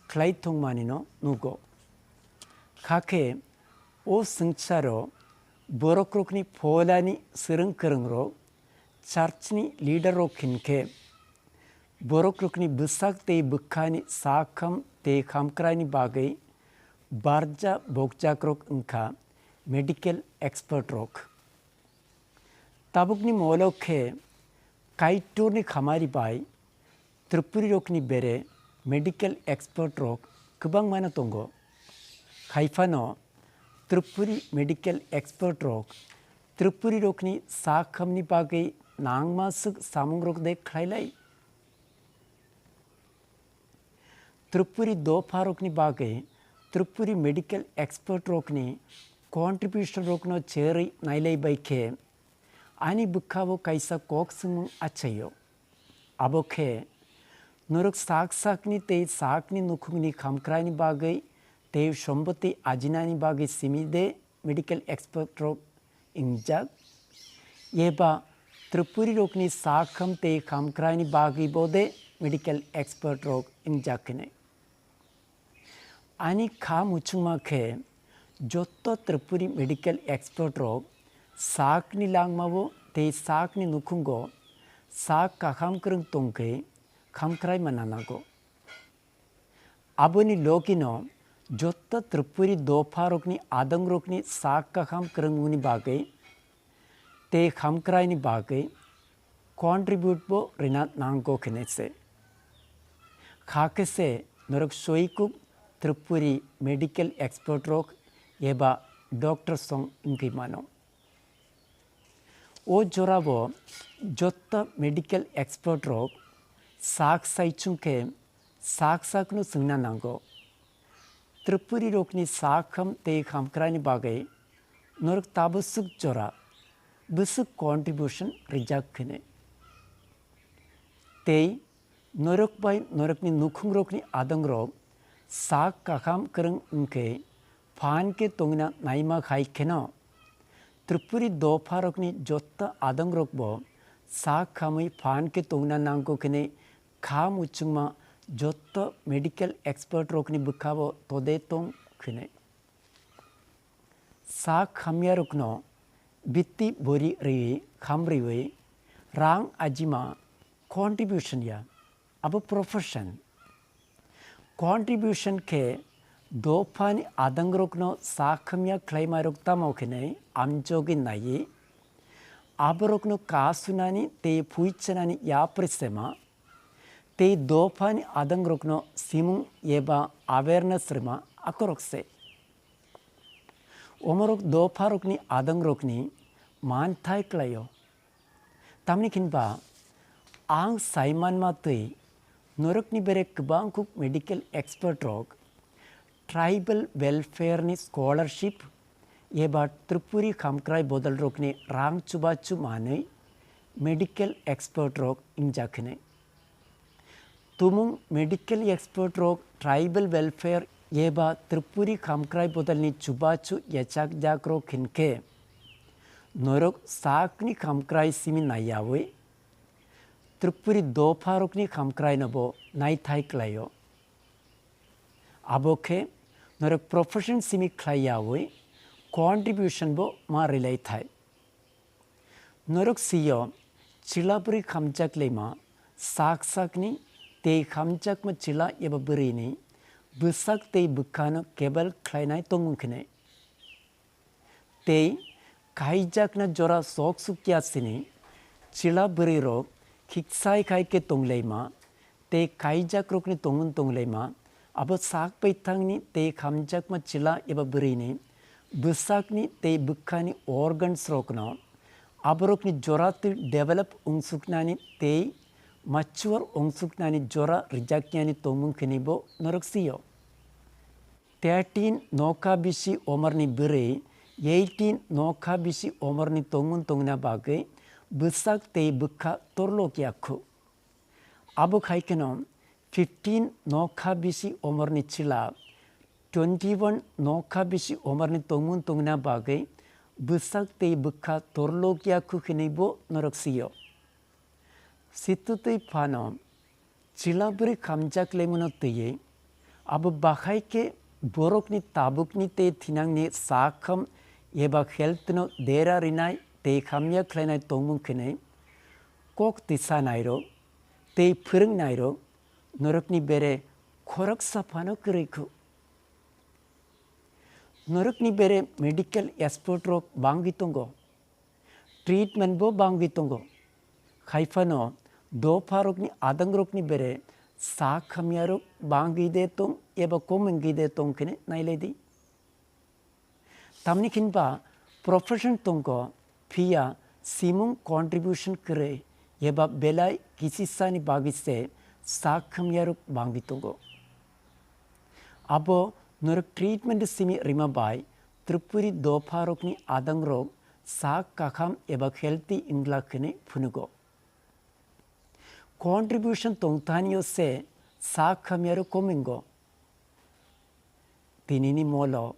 khlai thwngmanino nugo. Kha khe o swngcharo borokrokni pholani swrwng kwrwngrok, churchni leaderrok hinkhe, borokrokni bwsak tei bwkhani sakham tei khamkraini bagwi barja bokjakrok wngkha medical expert rok. Tabukni molo khe Kaitorni khamari bai Tripuri rokni bere medical expert rok kwbangmano tongo. Haiphano Tripuri medical expert rok Tripuri rokni sakhamni bagwi nangma swk samungrok de khlailai. Tripuri dopharokni bagwi Tripuri medical expert rokni contribution rokno cherwi nailai bai khe ani bwkhao kaisa kok swngmung achaio. Abo khe norok sak sakni tei sakni nukhungni khamkraini bagwi tei somboti ajinani bagwi simi de medical expert rok wngjak, eba Tripuri rokni sakham tei khamkraini bagwi bo de medical expert rok wngjak hinwi. Ani kha muchungma khe joto Tripuri medical expert rok sakni langmao tei sakni nukhungo sak kakham kwrwng tongkhe khamkrai manna nango. Aboni logino joto Tripuri dopharokni adongrokni sak kaham kwrwngmungni bagwi tei khamkraini bagwi contribute bo rina nango khenese. Kha khe se norok soikuk Tripuri medical expert rok eba doctor song wngwi mano. O jorabo jotto medical expert rok sak sai chwngkhe sak sakno swngna nango. Tripuri rokni sak ham tei hamkraini bagwi norok tabuk swk jora bwswk contribution rijak hwnwi. Tei norok bai norokni nukhungrokni adongrok sak kaham kwrwng wngkhe phan khe tongna naima hai kheno Tripuri dopharokni jotto adongrokbo sak khamwi phan khe tongna nango hwnwi kha muchungma jotto medical expert rokni bwkhao tode tong hwnwi. Sak hamyarokno bitti bori rwi hamriwi rang ajima contribution ya abo profession. Contribution khe dophani adangrokno sak hamya khlaimarok tamo hwnwi amjogwi naiwi aborokno ka sunani tei phuichanani yapri sema tei dophani adangrokno simung eba awareness rwma akorok se. Omorok dopharokni adangrokni manthai klaio. Tamni hinba ang saimanma twi norokni bere kwbangkuk medical expert rok tribal welfare ni scholarship eba Tripuri khamkrai bodolrokni rang chubachu manwi medical expert rok wngjak hwnwi. Tumung medical expert rok tribal welfare eba Tripuri khamkrai bodolni chubachu yachakjak rok hinkhe norok sakni khamkrai simi naiyawi Tripuri dopharokni khamkraino bo naithai klaio. Abo khe norok profession simi khlaiyawi contribution bo ma rwlaithai. Norok sio chwla bwrwi khamjak lema sak sakni tei khamjakma chwla eba bwrwini bwsak tei bwkhano kebel khlainai tongmung khinai. Tei kaijakna jora sok sukya sini chwla bwrwi rok khiksai khai khe tonglaima tei kaijakrokni tongmung tonglaima, abo sak paithangni tei khamjakma chwla eba bwrwini bwsakni tei bwkhani organs rokno aborokni joratwi develop wngsuknani tei mature wngsuknani jora rwjaknani tongmung khini bo norok sio. Thirteen nokha bisi omorni bwrwi eighteen nokha bisi omorni tongmung tongna bagwi bwsak tei bwkha torlok ya khu. Abo khai kheno fifteen nokha bisi omorni chwla twenty one nokha bisi omorni tongmung tongna bagwi bwsak tei bwkha torlok ya khu hinwi bo norok sio. Situtwi phano chwla bwrwi khamjak lemano twiwi abo bahai khe borokni tabukni tei thinangni sakham eba health no dera rinai tei hamya khlainai tongmung khinwi kok tisa nairok tei phwrwng nairok norokni bere khoroksa phano kwrwi khu. Norokni bere medical expert rok bangwi tongo, treatment bo bangwi tongo. Haiphano dopharokni adangrokni bere sak hamyarok bangwi de tong eba kom wngwi de tong khene nailai di. Tamni hinba profession tongo, phiya simung contribution kwrwi eba belai kisisani bagwi se sak hamyarok bangwi tongo. Abo norok treatment simi rima bai Tripuri dopharokni adangrok sak kakham eba healthy wngla hwnwi phunugo. Contribution tongthanio se sak hamyarok komingo. Tinini molo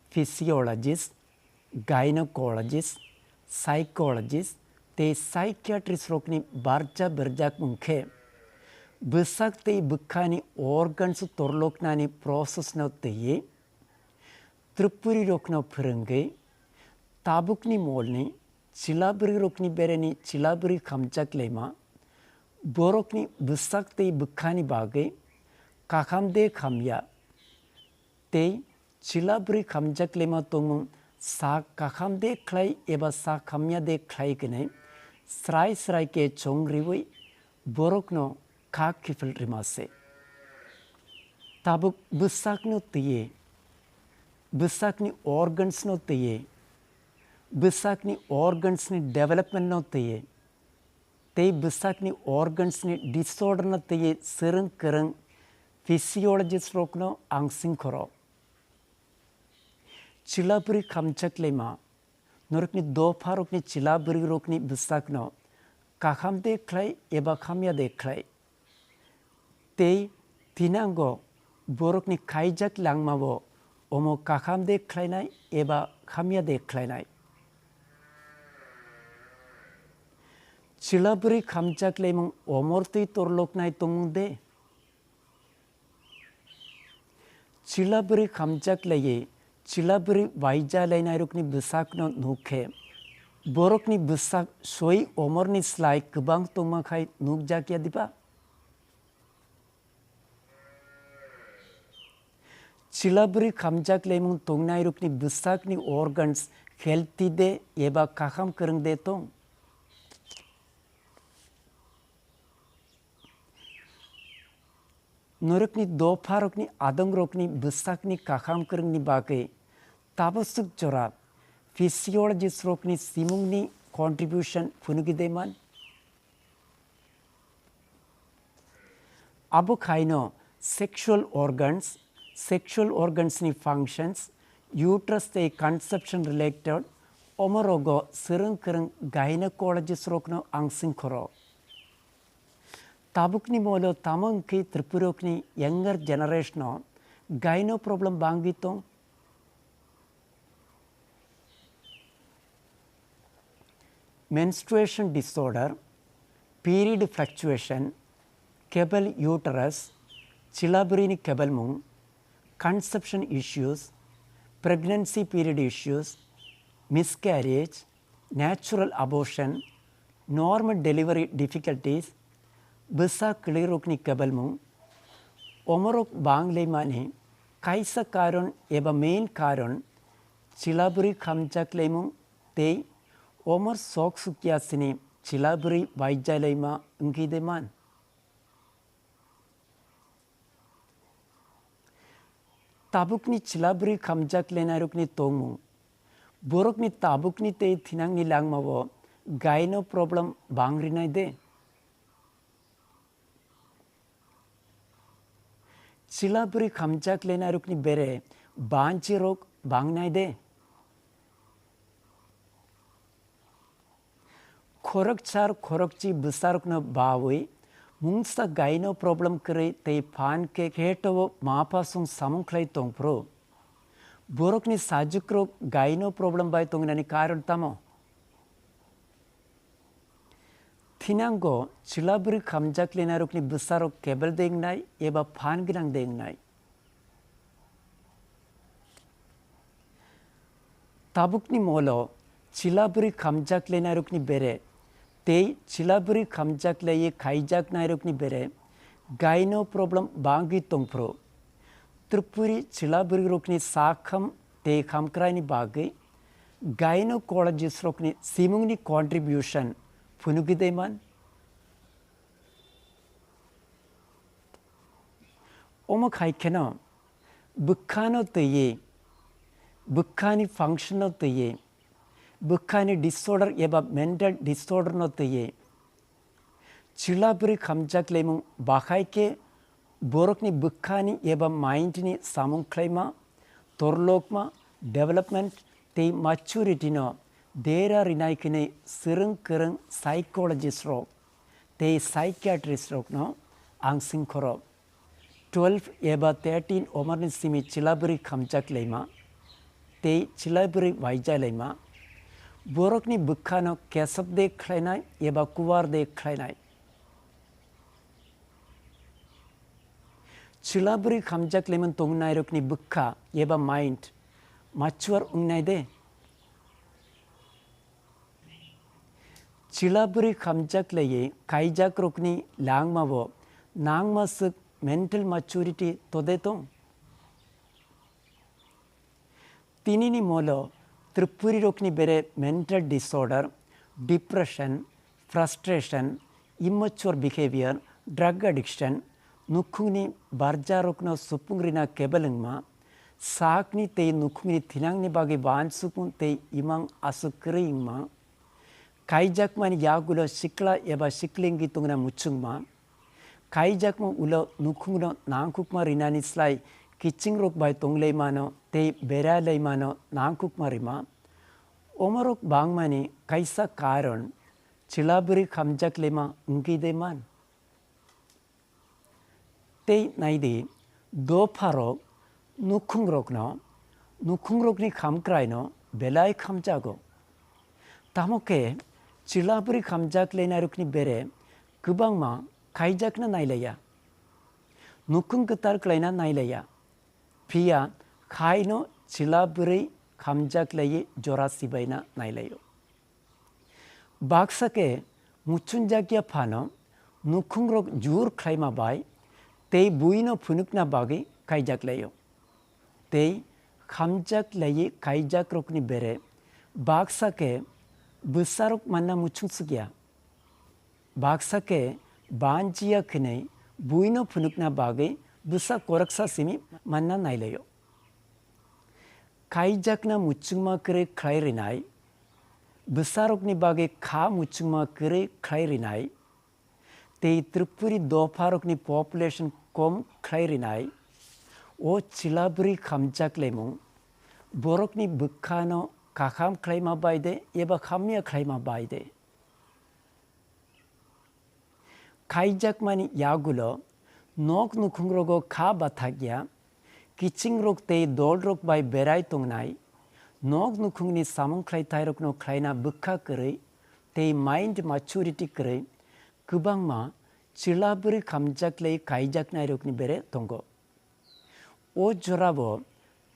physiologist, gynecologist, psychologist tei psychiatrist rokni barja berjak wngkhe bwsak tei bwkhani organs torloknani process no twiwi Tripuri rokno phwrwngwi tabukni molni chwla bwrwi rokni bereni chwla bwrwi khamjak lema borokni bwsak tei bwkhani bagwi kakham de khamya tei chwla bwrwi khamjak lema tongmung sak kakham de khlai eba sak hamya de khlai hwnwi srai srai khe chong riwi borokno kha kiphil rima se. Tabuk bwsakno twiwi, bwsakni organs no twiwi, bwsakni organs ni development no twiwi, tei bwsakni organs ni disorder no twiwi swrwng kwrwng physiologist rokno ang singkhoro. Chwla bwrwi khamchak laima, norokni dopharokni chwla bwrwirokni bwsakno kaham de khlai eba hamya de khlai? Tei thinango borokni khaijak langmao omo kaham de khlainai eba hamya de khlainai? Chwla bwrwi khamchak laimung omor twi torloknai tongmung de? Chwla bwrwi khamchak laiwi chwla bwrwi waija lainairokni bwsakno nuk khe, borokni bwsak soi omorni slai kwbang tongma khai nukjakya diba? Chwla bwrwi khamchak laimung tongnairokni bwsakni organs healthy de eba kaham kwrwng de tong? Norokni dopharokni adongrokni bwsakni kaham kwrwngni bagwi tabaswk jora physiologist rokni simungni contribution phunugwi de man? Abo khaino sexual organs, sexual organs ni functions, uterus tei conception related omorogo swrwng kwrwng gynecologist rokno ang singkhoro. Tabukni molo tamo wngkhe Tripurokni younger generation o gyno problem bangwi tong? Menstruation disorder, period fluctuation, kebel uterus, chwla bwrwini kebelmung, conception issues, pregnancy period issues, miscarriage, natural abortion, normal delivery difficulties, bwsa kwlwirokni kebelmung, omorok bang lemani kaisa karon eba main karon chwla bwrwi khamchak lemung tei omor sok sukya sini chwla bwrwi baijai laima wngwi de man. Tabukni chwla bwrwi khamjak lenairokni tongmung. Borokni tabukni tei thinangni langmao gyno problem bang rinai de? Chwla bwrwi khamjak lenairokni bere banchirok bangnai de? Khoroksa khorokchi bwsarokno bawi mungsa gyno problem kwrwi tei phan khe kheto-o mapha song samung khlai tongphuru. Borokni sajukrok gyno problem bai tongnani karon tamo? Thinango chwla bwrwi khamjak lenarokni bwsarok kebel de wngnai eba phan gwnang de wngnai? Tabukni molo chwla bwrwi khamjak lenairokni bere tei chwla bwrwi khamjak laiwi khaijaknairokni bere gyno problem bangwi tongphuru. Tripuri chwla bwrwirokni sakham tei khamkraini bagwi gynocologist rokni simungni contribution phunugwi de man? Omo khai kheno bwkhano twiwi, bwkhani function no twiwi, bwkhani disorder eba mental disorder no twiwi, chwla bwrwi khamjak lemung bakhai khe borokni bwkhani eba mind ni samung khlaima, torlokma, development tei maturity no dera rinai khinwi swrwng kwrwng psychologist rok tei psychiatrist rokno ang singkhoro. Twelve eba thirteen omarni simi chwla bwrwi khamjak laima tei chwla bwrwi waija laima, borokni bwkhano kesap de khlainai eba kuwar de khlainai? Chwla bwrwi khamjak lemon tongnairokni bwkha eba mind mature wngnai de? Chwla bwrwi khamjak laiwi kaijakrokni langmao nangma swk mental maturity tode tong? Tinini molo Tripurirokni bere mental disorder, depression, frustration, immature behavior, drug addiction, nukhungni barjarokno supung rina kebel wngma, sakni tei nukhungni thinangni bagwi wansukmung tei imang aswk kwrwi wngma, kaijakmani yagulo sikla eba sikli wngwi tongna muchungma, kaijakma ulo nukhungno nangkukma rinani slai kichingrok bai tonglaimano tei beralaimano nangkukma rima. Omorok bangmani kaisa karon chwla bwrwi khamjak lema wngwi de man. Tei naidi, dopharok nukhungrokno, nukhungrokni khamkraino belai khamjago. Tamo khe chwla bwrwi khamjak lenairokni bere kwbangma khaijakna nailaiya, nukhung kwtal klaina nailaiya, phiya khaino chwla bwrwi khamjak laiwi jora sibaina nailaio. Baksa khe muchunjakya phano nukhungrok jur khlaima bai tei buino phunukna bagwi kaijak laio. Tei khamjak laiwi kaijakrokni bere baksa khe bwsarok manna muchungsukya. Baksa khe banchiya khwnwi buino phunukna bagwi bwsa koraksa simi manna nailaio. Kaijakna muchungma kwrwi khlai rinai, bwsarokni bagwi kha muchungma kwrwi khlai rinai, tei Tripuri dopharokni population kom khlai rinai, o chwla bwrwi khamjak lemung, borokni bwkhano kaham khlaima bai de eba hamya khlaima bai de? Khaijakmani yagulo nok nukhungrogo kha bathakya, kichingrok tei dolrok bai berai tongnai, nok nukhungni samung khlaithairokno khlaina bwkha kwrwi tei mind maturity kwrwi kwbangma chwla bwrwi khamjak lei kaijaknairokni bere tongo. O jorabo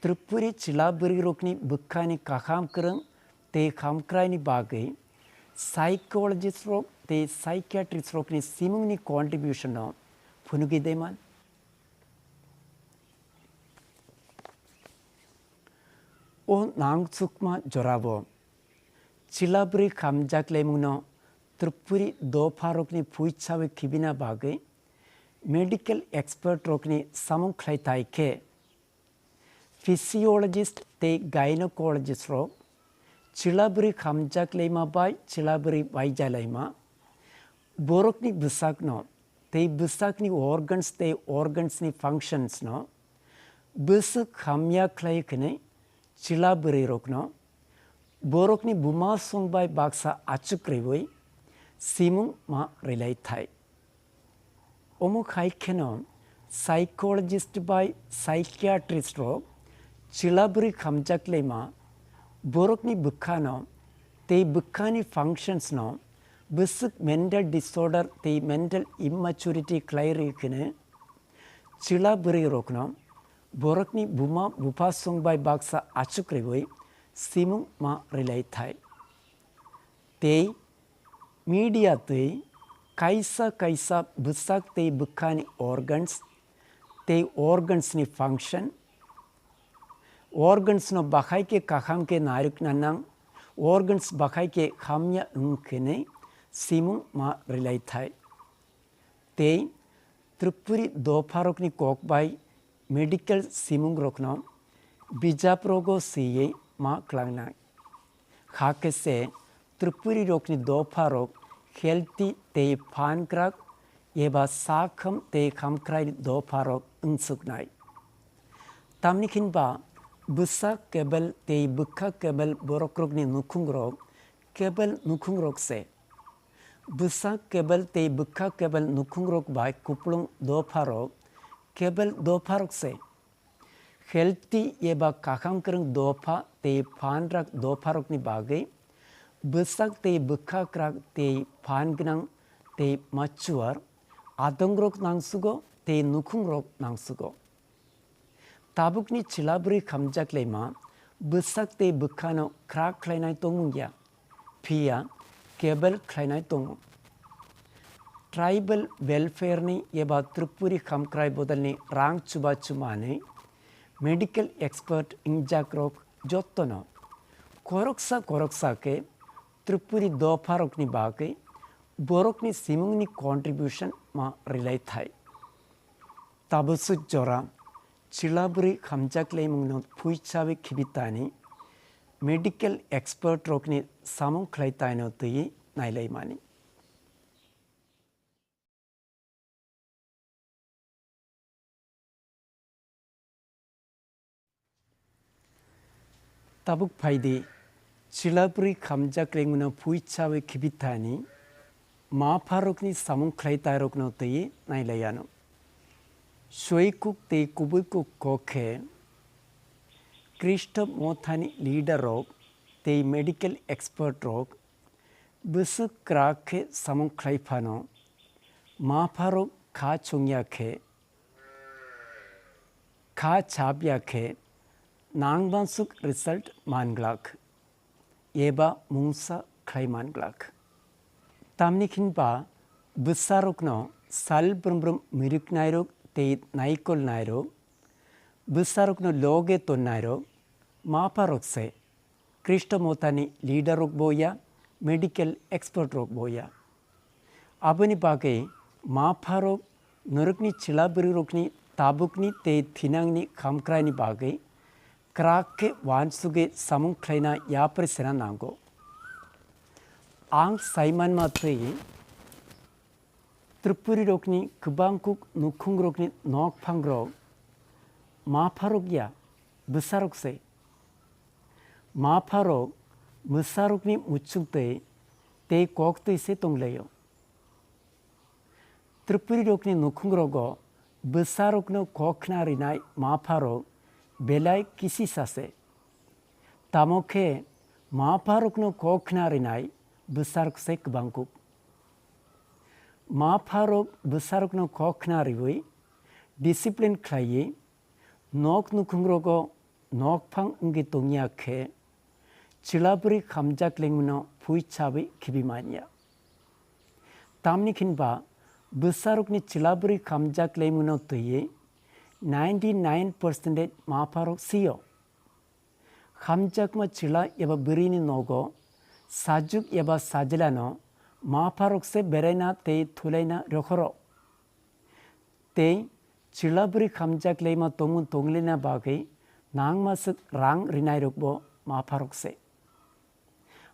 Tripuri chwla bwrwirokni bwkhani kaham kwrwng tei khamkraini bagwi psychologist rok tei psychiatrist rokni simungni contribution no phunugwi de man. O nangchukma jorabo chwla bwrwi khamjak lemungno Tripuri dopharokni phuichawi khibina bagwi medical expert rokni samung khlaithai khe physiologist tei gynecologist rok chwla bwrwi khamjak leima bai chwla bwrwi baijalaima borokni bwsakno tei bwsakni organs tei organs ni functions no bwswk hamya khlai khwnwi chwla bwrwi rokno borokni buma song bai baksa achuk rwi simung ma rwlai thai. Omo khai kheno psychologist bai psychiatrist rok chwla bwrwi khamjak lema borokni bwkhano tei bwkhani functions no bwswk mental disorder tei mental immaturity khlai rwi khwnwi chwla bwrwi rokno borokni buma bupha song bai baksa achuk rwi simung ma rwlai thai. Tei media twi kaisa kaisa bwsak tei bwkhani organs tei organs ni function, organs no bakhai khe kaham khe narwkna nang, organs bakhai khe hamya wng khe nwi simung ma rwlai thai. Tei Tripuri dopharokni kok bai medical simungrokno bijaprogo swiwi ma klangnai. Hakhe se Tripurirokni dopharok healthy tei phan kwrak eba sakham tei khamkrai dopharok wngsuknai. Tamni hinba bwsak kebel tei bwkha kebel borokrokni nukhungrok kebel nukhungrok se. Bwsak kebel tei bwkha kebel nukhungrok bai kupulung dopharok kebel dopharok se. Healthy eba kaham kwrwng dopha tei phan rak dopharokni bagwi bwsak tei bwkha kwrak tei phan gwnang tei mature adongrok nangsugo tei nukhungrok nangsugo. Tabukni chwla bwrwi khamjak lema bwsak tei bwkhano khrak khlainai tongmung ya, phiya kebel khlainai tongo. Tribal welfare ni eba Tripuri khamkrai bodolni rang chubachu manwi medical expert wngjakrok jottono khoroksa khoroksa khe Tripuri dopharokni bagwi borokni simungni contribution ma rwlai thai. Tabuk swk jora chwla bwrwi hamjak laimungno phuichawi khibi tani medical expert rokni samung khlai taino twiwi nailaimani. Tabuk phaidi, chwla bwrwi khamjak rengmano phuichawi khibi thani, ma pharokni samung khlai tairokno twiwi nailaiano. Soi kuk tei kubui kuk kok khe, Khristo mothani leader rok tei medical expert rok bwswk kwrak khe samung khlai phano, ma pharok kha chungya khe, kha chap ya khe nangbansuk result man glak eba mungsa khlai man glak. Tamni khin ba bwsarokno sal brum brum miriknairok tei naikolnairok, bwsarokno loge tonnairok ma pharok se. Khristo mothani leader rok bo ya, medical expert rok bo ya. Aboni bagwi ma pharok norokni chwla bwrwi rokni tabukni tei thinangni khamkraini bagwi kwrak khe uansugwi samung khlaina yapri sena nango. Ang sai manma twi Tripuri rokni kwbang kuk nukhung rokni nok phang rok ma pharok ya, bwsarok se. Ma pharok mwsarokni muchung twi tei kok twi se tonglaio. Tripuri rokni nukhung rogo bwsarokno kok khna rinai ma pharok belai kisisa se. Tamo khe ma pharokno kok khna rinai bwsarok se kwbang kuk. Ma pharok bwsarokno kok khna riwi discipline khlaiwi nok nukhung rogo nok phang wngwi tongya khe chwla bwrwi khamjak lengmano phui chawi khibi manya. Tamni khin ba bwsarokni chwla bwrwi khamjak lengmano twiwi ninety nine percent ma pharok sio. Hamjakma chwla eba bwrwini nogo sajuk eba sajilano ma pharok se beraina tei thulaina rokhoro. Tei chwla bwrwi hamjak laima tongmung tonglaina bagwi nangma swk rang rinairokbo ma pharok se.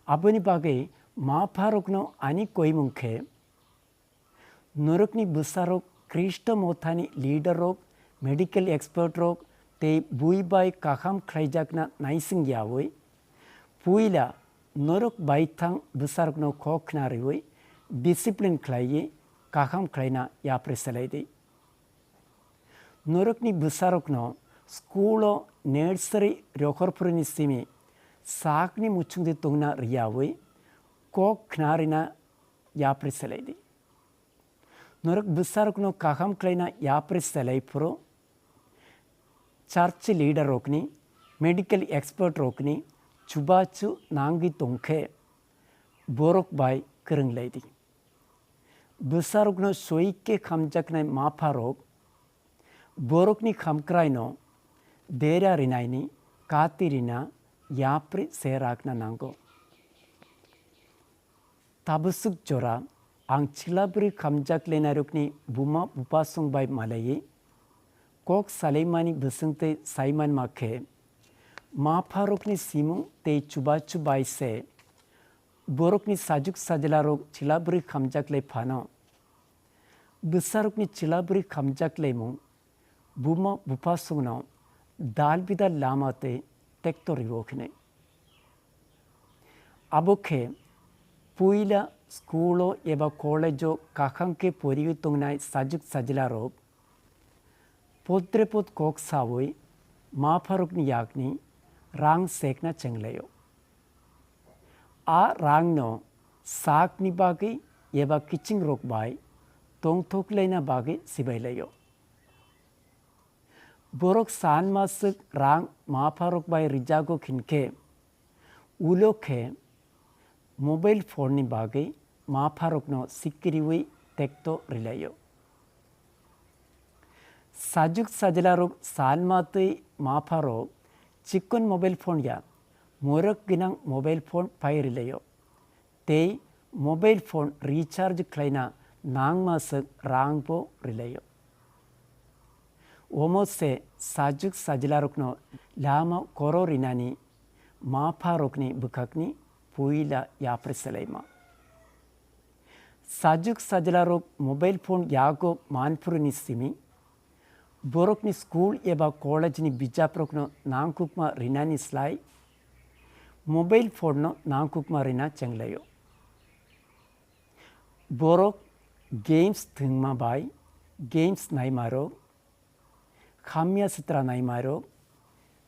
Aboni bagwi ma pharokno ani koimung khe, norokni bwsarok Khristo mothani leader rok, medical expert rok tei bui bai kaham khlaijakna naising yaui, puila norok baithang bwsarokno kok khna riui discipline khlaiwi kaham khlaina yapri selai di. Norokni bwsarokno school o nursery rokhor phuruni simi sakni muchungdi tongna riyaui kok khna rina yapri selai di. Norok bwsarokno kaham khlaina yapri selai phuru church leader rokni, medical expert rokni chubachu nangwi tongkhe borok bai kwrwng lai di. Bwsarokno soi khe khamjaknai ma pharok borokni khamkraino dera rinaini kati rina yapri se rakna nango. Tabusuk jora ang chwla bwrwi khamjak lenairokni buma bupasong bai malaiwi kok salaimani bwswngtwi saimanma khe, ma pharokni simung tei chubachu bai se borokni sajuk sajilarok chwla bwrwi khamjak lai phano, bwsarokni chwla bwrwi khamjak laimung buma bupasongno dal bidal lama tei tekto riwo khinai. Abo khe puila school o eba college o kakhang khe poriwi tongnai sajuk sajilarok podre pod kok saui ma pharokni yakni rang sekna chenglaio. A rangno sakni bagwi eba kichingrok bai tongthoklaina bagwi sibailaio. Borok san maswk rang ma pharok bai rijago khinkhe, ulo khe mobile phone ni bagwi ma pharokno sikiriwi tekto rilaio. Sajuk sajilarok san matwi ma pharok chikon mobile phone ya morok ginang mobile phone pai rilaio. Tei mobile phone recharge khlaina nangma swk rang bo rilaio. Omo se sajwk sajlarokno lama koro rinani mapharokni bwkhakni puila yapri salaima. Sajwk sajlarok mobile phone yago manphuruni simi borokni school eba college ni bijaprokno nangkukma rinani slai mobile phone no nangkukma rina chenglaio. Borok games thwngma bai games naimarok, khamya sitra naimarok,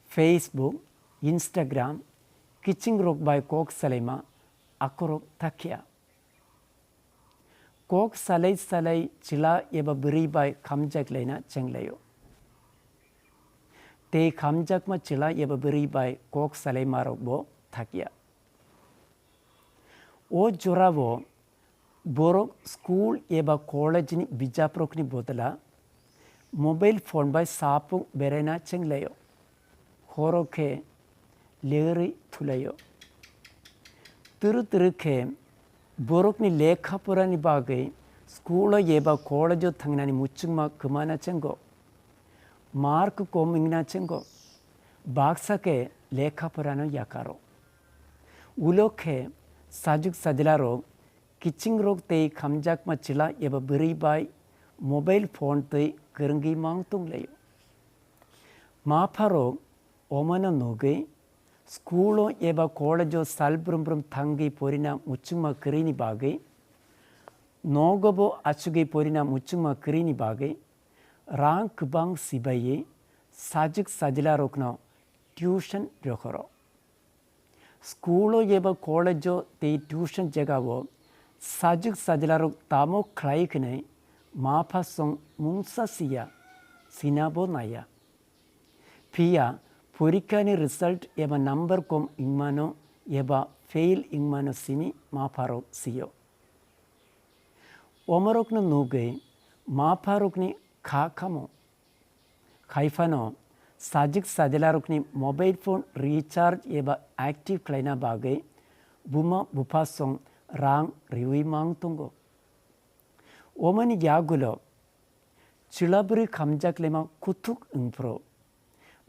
Facebook, Instagram, kichingrok bai kok salaima akorok thakya. Kok salai salai chwla eba bwrwi bai khamjak laina chenglaio. Tei khamjakma chwla eba bwrwi bai kok salaimarok bo thakya. O jorao borok school eba college ni bijaprokni bodla mobile phone bai sapung beraina chenglaio. Horo khe lerwi thulaio. Turu turu khe borokni lekha porani bagwi school o eba college o thangnani muchungma kwmana chengo. Mark kom wngna chengo. Baksa khe lekha porano yakaro. Ulo khe sajwk sajlarok kichingrok tei khamjakma chwla eba bwrwi bai mobile phone twi kwrwngwi mang tonglaio. Mapharok omano nugwi school o eba college o sal brum brum thangwi porina muchungma kwrwini bagwi, nogo bo achugwi porina muchungma kwrwini bagwi rang kwbang sibaiwi sajwk sajlarokno tuition rohoro. School o eba college o tei tuition jagao sajwk sajlarok tamo khlai khnwi mapha song mungsa siya, sinabo naiya. Phiya porikha ni result eba number kom wngmano eba fail wngmano simi mapharok sio. Omorokno nugwi mapharokni kha khamo. Khaifano sajwk sajlarokni mobile phone recharge eba active khlaina bagwi buma bupha song rang riwi mang tongo. Omani yagulo chwla bwrwi khamjak lema kuthuk wngphuru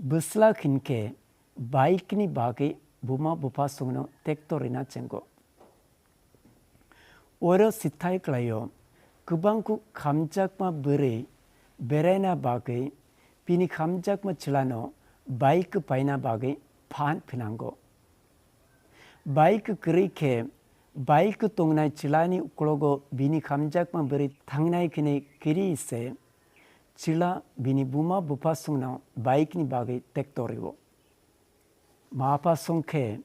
bwsla hinkhe bike ni bagwi buma bupha songno tekto rina chengo. Oro sithai klaio, kwbangkuk khamjakma bwrwi beraina bagwi bini khamjakma chwlano bike paina bagwi phan phinango. Bike kwrwi khe bike tongnai chwlani uklogo bini khamjakma bwrwi thangnai khini kiri se chwla bini buma bupha songno bike ni bagwi tekto rwo. Mapha song khe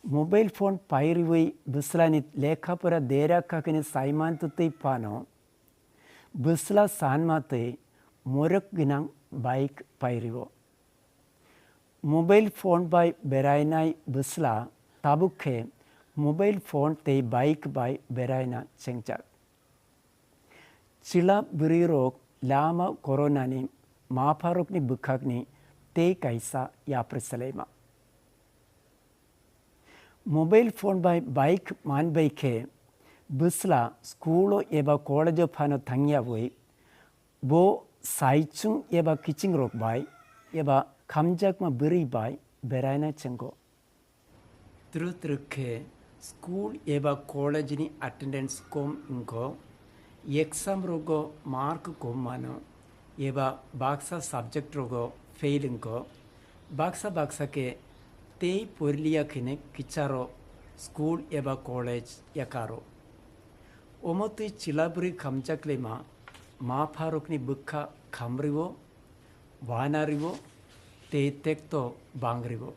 mobile phone pai rwi bwslani lekha pora dera kha khini saiman twtwi phano bwsla sanma twi morok gwnang bike pai rwo. Mobile phone bai berainai bwsla tabuk khe mobile phone tei bike bai beraina chengjak. Chwla bwrwirok lama koronani mapharokni bwkhakni tei kaisa yapri salaima. Mobile phone bai bike man bai khe bwsla school o eba college o phano thangyawi bo saichung eba kichingrok bai eba khamjakma bwrwi bai beraina chengo. Twrwk twrwk khe school eba college ni attendance kom wngkho, exam rogo mark kom mano, eba baksa subject rogo fail wngkho, baksa baksa khe tei poriliya khene kicharo school eba college yakaro. Omo twi chwla bwrwi khamjak lema mapha rokni bwkha khamrwo, wanarwo tei tekto bangriwo.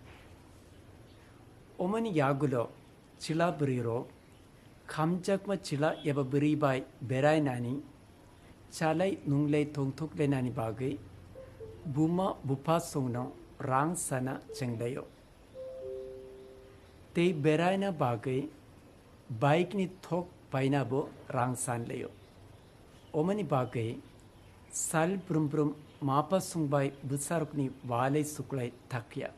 Omoni yagulo chwla bwrwirok khamjakma chwla eba bwrwi bai berainani, chalai nunglai tongthoklenani bagwi buma bupha songno rang sana chenglaio. Tei beraina bagwi bike ni thok paina bo rang sanlaio. Omoni bagwi sal brum brum mapha songbai bwsarokni walai suklai thakya.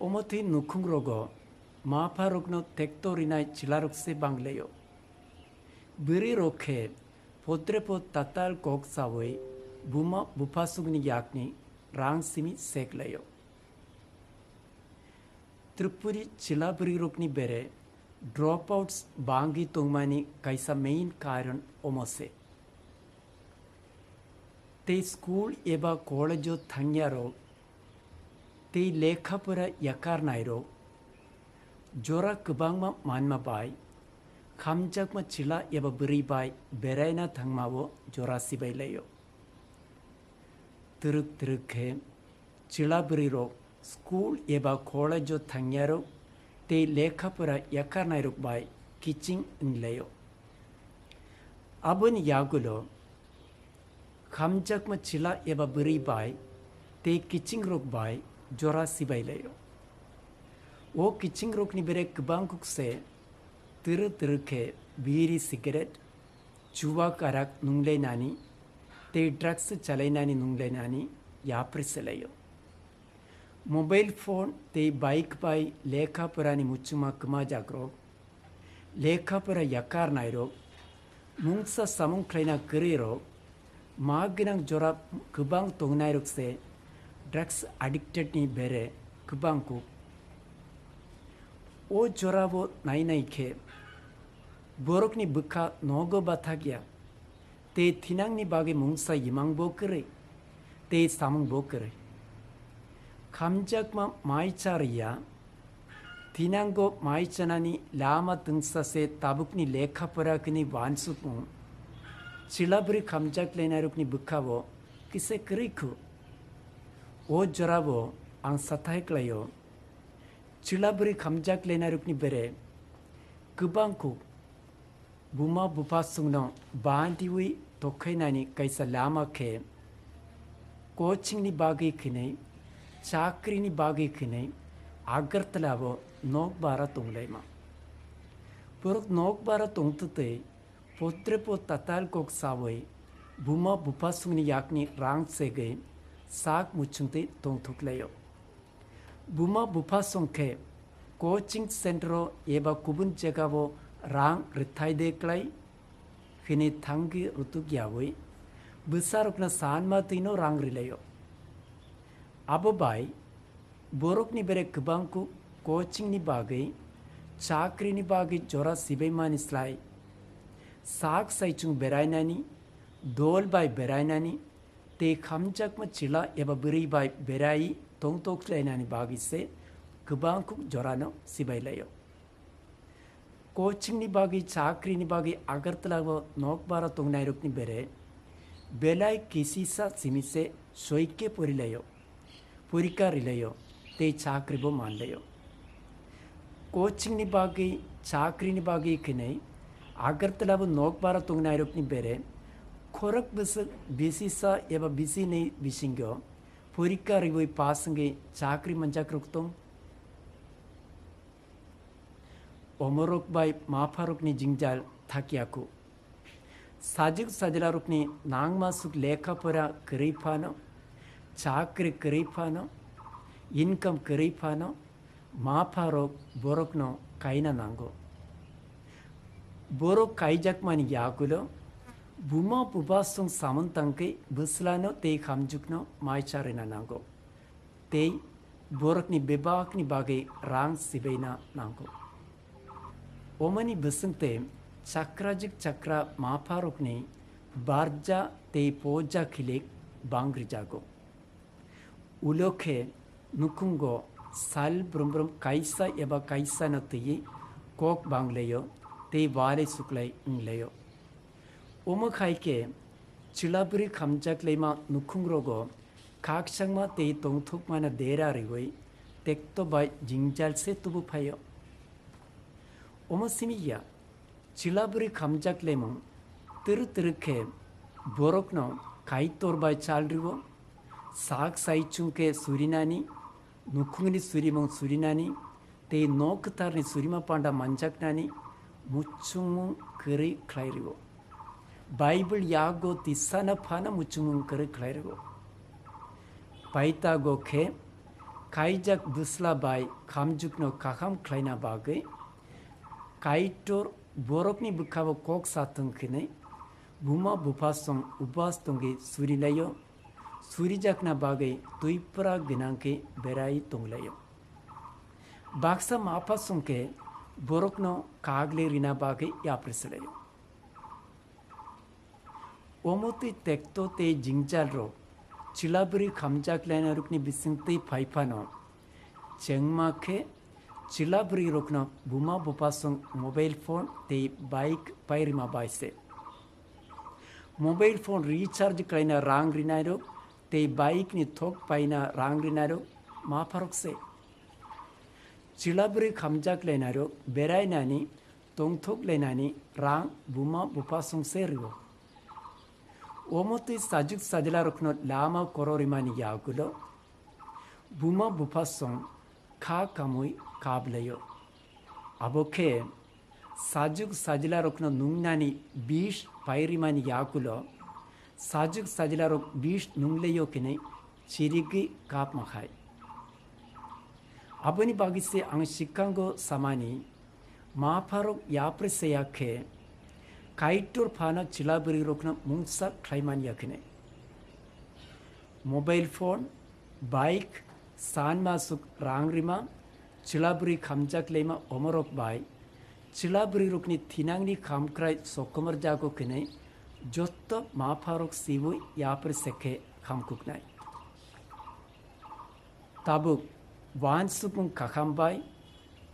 Omo twi nukhung rogo mapha rokno tekto rinai chwlarok se banglaio. Bwrwi rok khe podre pod tatal kok chawi Buma buphasukni yakni rang simi seklaio. Tripuri chilabwrwirokni bere dropouts bangwi tongmani kaisa main karon omo se. Tei school eba college-o thangyarok tei lekha pora yakarnairok jora kwbangma manma bai khamjakma chila eba bwrwi bai beraina thangmao jora sibai laio. Twrwk twrwk khe chila bwrwirok school eba college-o thangyarok tei lekha pora yakarnairok bai kiching wnglaio. Aboni yagulo khamjakma chila eba bwrwi bai tei kichingrok bai jora sibai laio. O kichingrokni bere kwbang kuk se twrwk twrwk khe biri cigarette, chuwa karak nunglainani tei drugs chalainani nunglainani yapri se laio. Mobile phone tei bike bai lekha porani muchungma kwmajakrok, lekha pora yakarnairok, mungsa samung khlaina kwrwirok, ma gwnang jora kwbang tongnairok se drugs addicted ni bere kwbang kuk. O jorao nainai khe borokni bwkha nogo bathakya. Tei thinangni bagwi mungsa imang bo kwrwi, tei samung bo kwrwi. Khamjakma mai cha rwya, thinango mai chanani lama twngsa se tabukni lekha pora kini wansukmung. Chilabwrwi khamjak lainairokni bwkhao kisa kwrwi khu. O jorao ang sathai klaio. Chilabwrwi khamjak lainairokni bere kwbang khu. Buma buphasongno bandiwi tokhainani kaisa lama khe coachingni bagwi khinwi, chakrini bagwi khinwi Agartala-o nok bara tonglaima. Borok nok bara tongtwtwi potre po tatal kok sawi buma buphasongni yakni rang segwi sak muchungtwi tongthuklaio. Buma buphasong khe coaching center-o eba kubun jagao rang rwthai de klai hwnwi thangwi rutuk yaui bwsarokno sanma twino rang rwlaio. Abo bai borokni bere kwbang kuk coachingni bagwi, chakrini bagwi jora sibaimani slai sak saichung berainani, dol bai berainani, tei khamjakma chila eba bwrwi bai berai tongthoklainani bagwi se kwbang kuk jorano sibai laio. Coachingni bagwi, chakrini bagwi Agartala-o nok bara tongnairokni bere belai kisisa simi se soike porilaio, porikha rilaio tei chakribo manlaio. Coachingni bagwi, chakrini bagwi khinwi Agartala-o nok bara tongnairokni bere khorok bwswk bisisa eba bisinwi bisingo porikha riwi pass wngwi chakri manjakrok tong. Omorok bai mapharokni jingjal thakya khu. Sajwk sajlarokni nangma suk lekha pora kwrwi phano, chakri kwrwi phano, income kwrwi phano, mapharok borokno kaina nango. Borok kaijakmani yagulo buma bupasong samung tangkhe bwslano tei khamjwkno mai charwna nango. Tei borokni bebakni bagwi rang sibaina nango. Omani bwswngtwi chakrajwk chakra mapharokni barja tei poja khilik bangrijago. Ulo khe nukhungo sal brum brum kaisa eba kaisano twiwi kok banglaio tei walai suklai wnglaio. Omo khai khe chwlabwrwi khamjak laima nukhungrogo khakchangma tei tongthokmano dera rwui tekto bai jingjal se tubu phaio. Omo simi ya, chwlabwrwi khamjak laimung twrwk twrwk khe borokno Kaitor bai chal rwo, sak sai chwng khe surinani, nukhungni surimung surinani, tei nok kwtharni surima panda manjaknani muchungmung kwrwi khlai rwo. Bible yago tisana phano muchungmung kwrwi khlai rwo. Paitago khe khaijak bwsla bai khamjwkno kaham khlaina bagwi Kaitor borokni bwkhao kok sa thung khinwi Buma buphasong upas tongwi surilaio, surijakna bagwi twipra gwnang khe berai tonglaio. Baksa maphasong khe borokno kagli rina bagwi yapri selaio. Omo twi tekto tei jingjalrok chwlabwrwi khamjak lainarokni bisingtwi phai phano, chengma khe chwlabwrwirokno buma bupasong mobile phone tei bike pairima bai se. Mobile phone recharge khlaina rang rinairok tei bike ni thok paina rang rinairok mapharok se. Chwlabwrwi khamjak lainarok berainani tongthok lainani rang buma bupasong se rwo. Omo twi sajuk sajlarokno lama kororimani yagulo buma bupasong kha kamui kablaio. Abo khe sajuk sajlarokno nungnani bish pairimani yagulo sajuk sajlarok bish nunglaio khinwi chirigwi kapma khai. Aboni bagwi se ang sikango samani, mapharok yapri saya khe Kaitor phano chwlabwrwirokno mungsa khlaimani ya khinwi. Mobile phone, bike, sanmasuk rang rima, chwlabwrwi khamjak lema omorok bai chwlabwrwirokni thinangni khamkrai sokomor jago khinwi jotto mapharok siwi yapri sekhe khamkuknai. Tabuk wansukmung kakham bai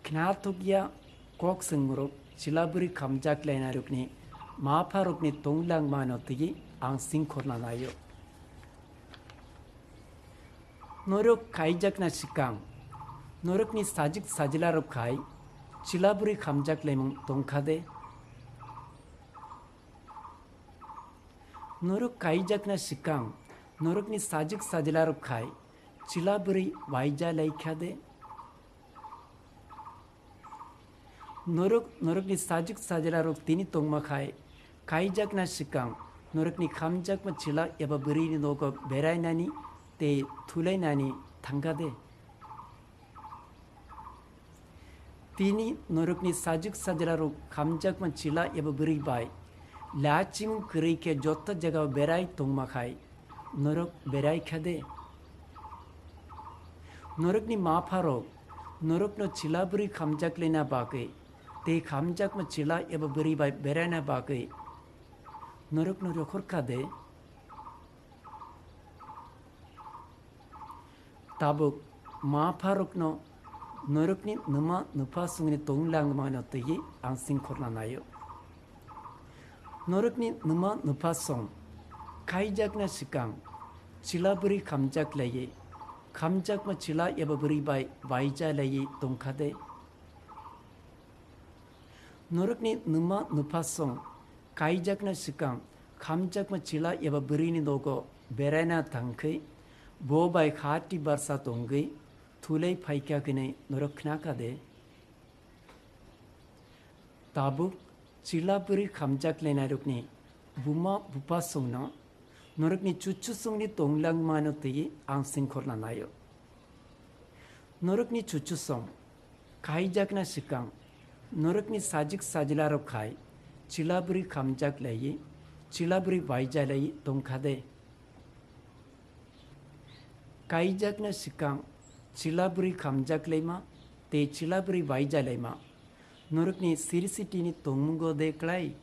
khnathokya kok swngmorok chwlabwrwi khamjak lainarokni mapharokni tonglang mano twiwi ang singkhorna naio. Norok kaijakna swkang norokni sajwk sajwlarok khai chwlabwrwi khamjak laimung tongkha de? Norok kaijakna swkang norokni sajwk sajwlarok khai chwlabwrwi waija laikha de? Norok norokni sajwk sajwlarok tini tongma khai kaijakna swkang norokni khamjakma chwla eba bwrwini nogo berainani tei thulainani thangkha de? Tini norokni sajwk sajwlarok khamjakma chwla eba bwrwi bai lachimung kwrwi khe joto jagao berai tongma khai norok berai kha de? Norokni mapharok norokno chwla bwrwi khamjak laina bagwi tei khamjakma chwla eba bwrwi bai beraina bagwi norokno rokhor kha de? Tabuk mapharokno norokni nwma nwphasongni tonglang mano twiwi ang singkhorna naio. Norokni nwma nwphasong kaijakna swkang chwla bwrwi khamjak laiwi, khamjakma chwla eba bwrwi bai waija laiwi tongkha de? Norokni nwma nwphasong kaijakna swkang khamjakma chwla eba bwrwini nogo beraina thangkhwi bo bai khati barsa tongwi thulai phaikha hwnwi norok khnakha de? Tabuk chwla bwrwi khamjak lainairokni buma bupasongno norokni chuchusongni tonglang mano twiwi ang singkhorna naio. Norokni chuchusong kaijakna swkang norokni sajwk sajwlarok khai chwla bwrwi khamjak laiwi, chwla bwrwi waija laiwi tongkha de? Kaijakna swkang chwla bwrwi khamjak laima tei chwla bwrwi waija laima norokni siri sitini tongmungo de klai?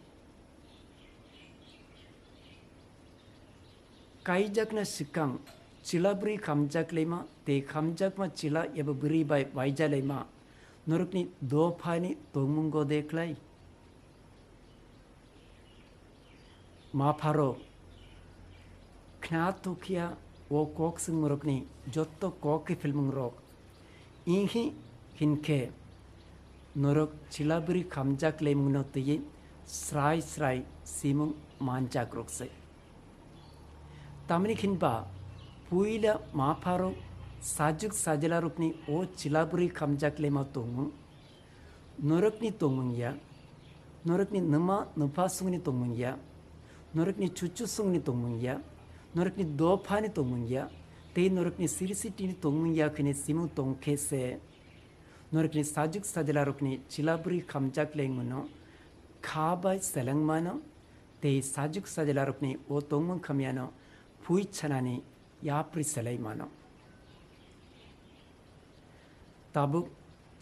Kaijakna swkang chwla bwrwi khamjak laima tei khamjakma chwla eba bwrwi bai waija laima norokni dophani tongmungo de klai? Mapharo khna tukya o kok swngmorokni jotto kok kiphilmungrok. Ihi hinkhe norok chwla bwrwi khamjak laimungno twiwi srai srai simung manjak rok se. Tamni hinba puila mapharok sajwk sajwlarokni o chwla bwrwi khamjak laima tongmung norokni tongmung ya, norokni nwma nwphasongni tongmung ya, norokni chuchusongni tongmung ya, norokni dophani tongmung ya, tei norokni siri sitini tongmung ya hwnwi simung tongkhe se norokni sajwk sajwlarokni chwla bwrwi khamjak laimungno kha bai seleng mano, tei sajwk sajilarokni o tongmung khamyano phui chanani yapri selai mano. Tabuk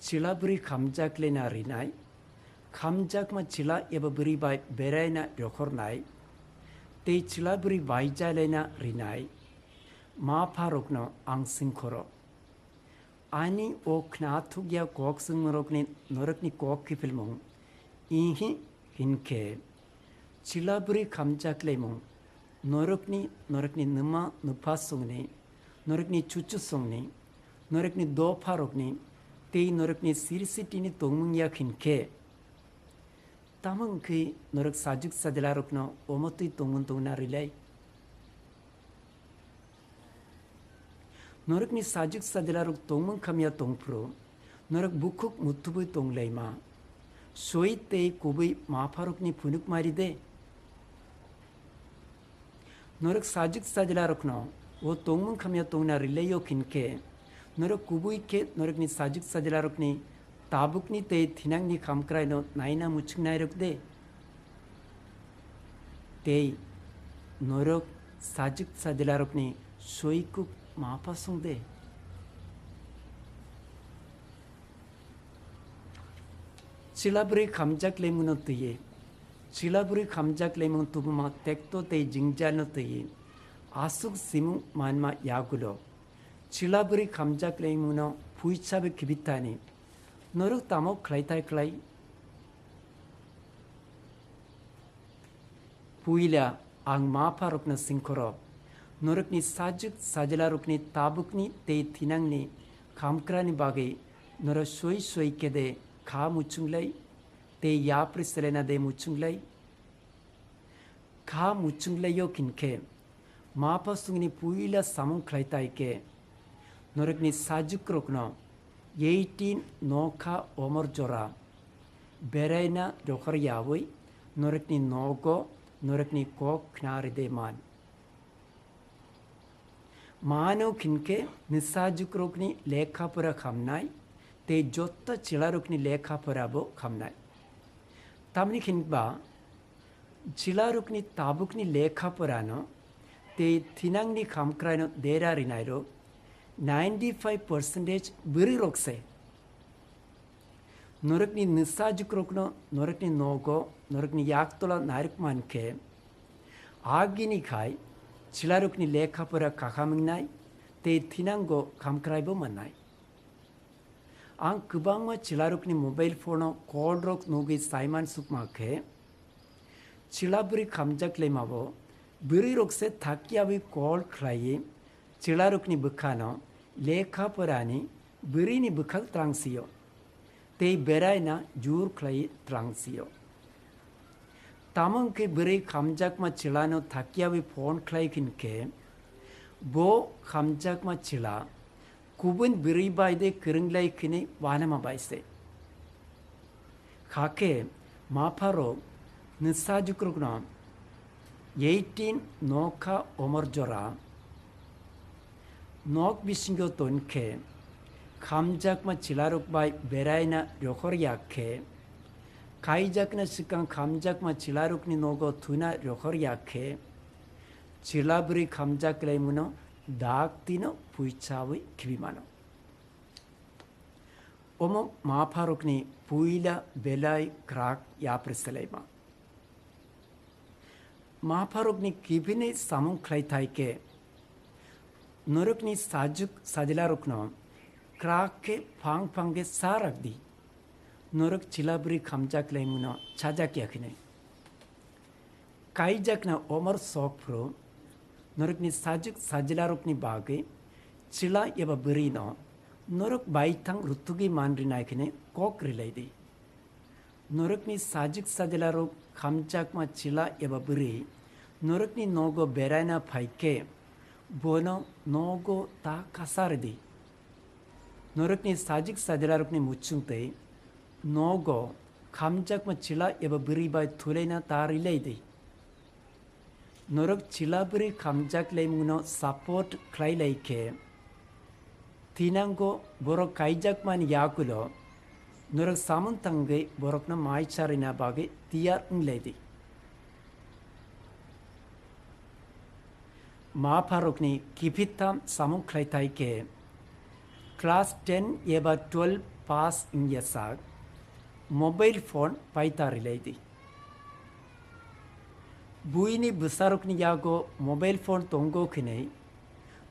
chwla bwrwi khamjak lena rinai, khamjakma chwla eba bwrwi bai beraina rokhornai, tei chwla bwrwi bai jai lena rinai, ma pharokno ang singkhoro. Ani o khnathukya kok swngmungrokni norokni kok kiphilmung, ihi hinkhe, chwla bwrwi khamjak laimung, norokni, norokni nwma nwpha songni, norokni chuchu songni, norokni dopharokni, tei norokni sirisitini tongmung yak hinkhe, tamo wngkhe norok sajwk sajilarokno omo twi tongmung tongna rilai? Norokni sajwk sajilarok tongmung khamya tongphuru, norok bukhuk muthubwi tonglaima. Soi tei kubui mapharokni phunuk mari de. Norok sajwk sajilarokno o tongmung khamya tongna rilaio hinkhe, norok kubui khe norokni sajwk sajilarokni tabukni tei thinangni khamkraino naina muchungnairok de. Tei norok sajwk sajilarokni soikuk mapha songde. Chwla bwrwi khamjak lemungno twiwi, chwla bwrwi khamjak lemung tubuma tekto tei jingjalno twiwi, aswk simung manma yagulo, chwla bwrwi khamjak lemungno phuisabi khibithani, norok tamo khlaitai khlai? Puila ang mapharokno singkhoro, norokni sajwk sajilarokni tabukni tei thinangni khamkrani bagwi norok soi soi kede kha muchunglai tei yapri selena de muchunglai? Kha muchunglaio hinkhe, mapha songni puila samung khlaitai khe, norokni sajwkrokno eighteen nokha omor jora beraina rokhor yaui norokni nogo norokni kok khna ride man. Mano hinkhe nwsajukrokni lekha pora khamnai tei joto chwlarokni lekha porabo khamnai. Tamni hinba chwlarokni tabukni lekha porano tei thinangni khamkraino dera rinairok ninety five percentage bwrwirok se. Norokni nwsajukrokno norokni nogo, norokni yaktola nairwk mankhe, agini khai chwlarokni lekha pora kakham wngnai tei thinango khamkraibo mannai. Ang kwbangma chwlarokni mobile phone-o call-rok nugwi saiman sukma khe, chwla bwrwi khamjak lemabo bwrwirok se thakyawi call khlaiwi chwlarokni bwkhano lekha porani bwrwini bwkhak twlang sio tei beraina jur khlaiwi twlang sio. Tamo wngkhe bwrwi khamjakma chwlano thakyawi phone khlai hinkhe, bo khamjakma chwla kubun bwrwi bai de kwrwnglai khini uanama bai se. Hakhe mapharok nwsajukrokno eighteen nokha omor jora nok bisingo tonkhe, khamjakma chwlarok bai beraina rokhor ya khe, kaijakna swkang khamjakma chwlarokni nogo thuna rokhor ya khe, chwla bwrwi khamjak laimungno dak tino phuichawi khibi mano. Omo mapharokni puila belai kwrak yapri selaima. Mapharokni kibini samung khlaithai khe, norokni sajuk sajilarokno kwrak khe phang phang khe sa rak di. Norok chwla bwrwi khamjak laimungno chajak ya khini. Kaijakna omor sok phuru, norokni sajuk sajilarokni bagwi chwla eba bwrwino norok baithang rutugwi man rinai khini kok rilai di. Norokni sajuk sajilarok khamjakma chwla eba bwrwi norokni nogo beraina phai khe, bono nogo ta kasa rwdi. Norokni sajuk sajilarokni muchung tei nogo khamjakma chwla eba bwrwi bai thulaina ta rilai di. Norok chwla bwrwi khamjak laimungno support khlai lai khe, thinango borok kaijakmani yagulo norok samung tangwi borokno mai charwina bagwi tiyar wng lai di. Mapharokni kiphiltham samung khlaithai khe class ten eba twelve pass wngya sak mobile phone paita rwlaidi. Buini bwsarokni yago mobile phone tongo khinwi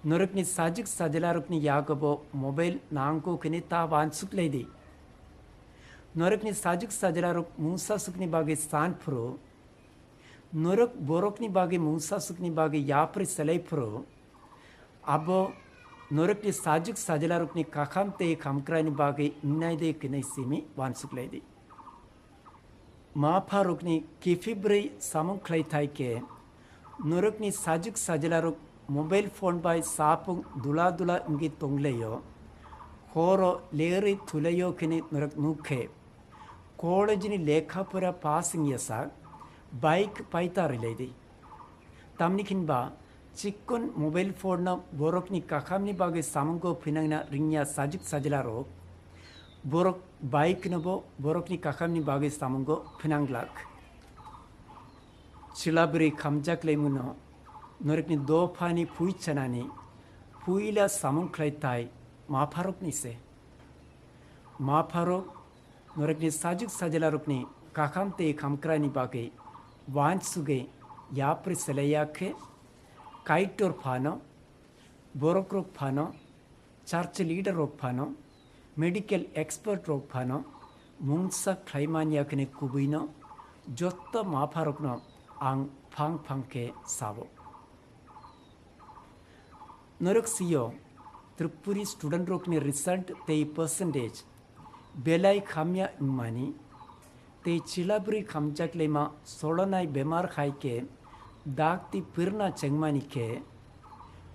norokni sajwk sajwlarokni yagobo mobile nango khinwi ta uansuklaidi. Norokni sajwk sajwlarok mungsasukni bagwi san phuru, norok borokni bagwi mungsasukni bagwi yapri selai phuru, abo norokni sajwk sajwlarokni kakham tei khamkraini bagwi wngnai de kwnwi simi uansuklaidi. Mapharokni kiphilbrwi samung khlaithai khe norokni sajwk sajwlarok mobile phone bai sapung dula dula wngwi tonglaio. Horo lerwi thulaio khinwi norok nuk khe, college ni lekha pora pass wngya sak bike paita rwlaidi. Tamni khinba chikon mobile phone no borokni kakhamni bagwi samungo phinangna ringya sajwk sajwlarok, borok bike nobo borokni kakhamni bagwi samungo phinanglak. Chwlabwrwi khamjak laimuno norokni dophani phui chanani puila samung khlai tai mapharokni se. Mapharok norokni sajwk sajwlarokni kakham tei khamkraini bagwi uansugwi yapri selaiya khe, Kaitor phano, borokrok phano, church leader rok phano, medical expert rok phano mungsa khlai manya khe kubuino jotto mapharokno ang phang phang khe sabo. Norok sio, Tripuri student rokni result tei percentage belai khamya wngmani, tei chwlabwrwi khamjak lema solonai bemar hai khe dakti pirna chengmani khe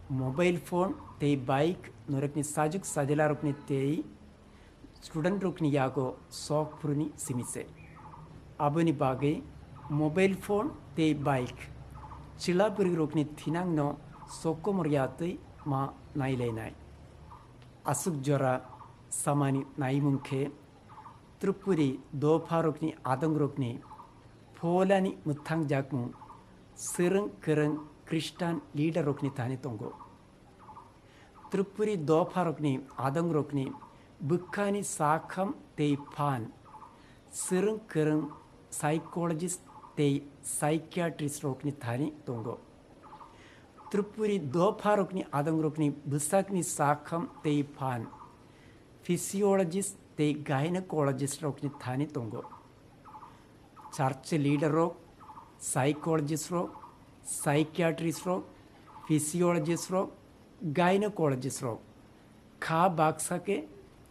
mobile phone tei bike norokni sajwk sajwlarokni tei student rokni yago sok phuruni simi se. Aboni bagwi mobile phone tei bike chwlabwrwi rokni thinangno sokomor yatwi ma nailainai. Aswk jora samani naimung khe Tripuri dopharokni adongrokni pholani mwthangjakmung swrwng kwrwng Khristan leader rokni thani tongo. Tripuri dopharokni adongrokni bwkhani sakham tei phan swrwng kwrwng psychologist tei psychiatrist rokni thani tongo. Tripuri dopharokni adongrokni bwsakni sakham tei phan physiologist tei gynecologist rokni thani tongo. Church leader rok, psychologist rok, psychiatrist rok, physiologist rok, gynecologist rok kha baksa khe,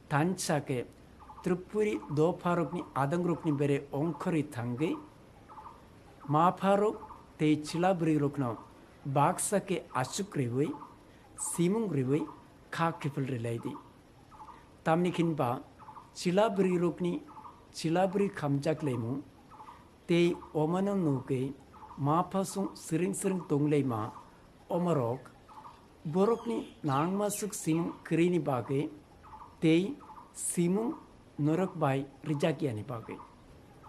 thansa khe, Tripuri dopharokni adongrokni bere ongkhorwi thangwi, mapharok tei chwlabwrwirokno baksa khe achuk rwui, simung rwui kha kiphil rwlaidi. Tamni khinba chwlabwrwirokni chwlabwrwi khamjak laimung tei omano nugwi maphasong swrwng swrwng tonglaima omorok borokni nangmasuk simung kwrwini bagwi tei simung norok bai rwjakyani bagwi.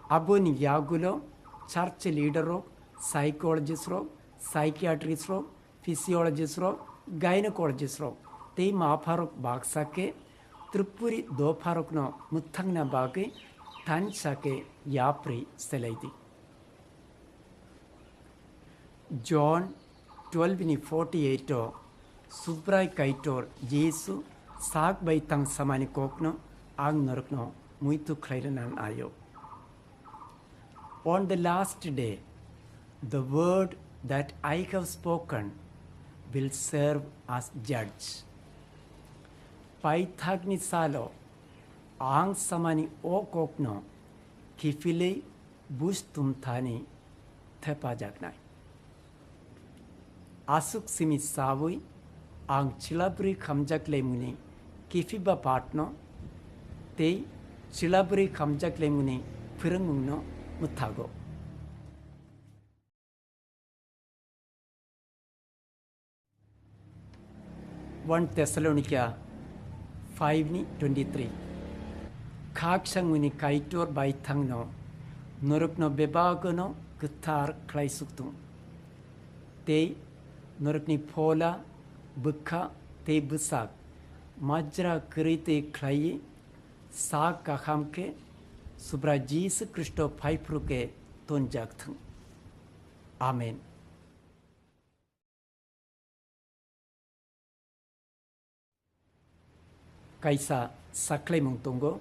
Aboni yagulo church leader rok, psychologist rok, psychiatrist rok, physiologist rok, gynecologist rok tei mapharok baksa khe Tripuri dopharokno mwthangna bagwi thansa khe yapri selaidi. John twelve ni forty eight o Subrai Kaitor Jesu sak bai tang samani kokno ang norokno muitu khlai rwna naio. On the last day, the word that I have spoken will serve as judge. Paithakni salo ang samani o kokno kiphilwi buj tumthani thepajaknai. Aswk simi saui ang chwlabwrwi khamjak laimungni kiphiba patno tei chwlabwrwi khamjak laimungni phwrwngmungno mwthago. One Thessalonica five ni twenty three. Khak sangmani Kaitor bai thangno norokno bebagono kwthar khlai suktung. Tei Norokni phola, bwkha tei bwsak majra kwrwi twi khlaiwi sak kaham khe Subrai Jisu Khristo phaiphuru khe tonjak thung. Amen. Kaisa sakhlaimung tongo.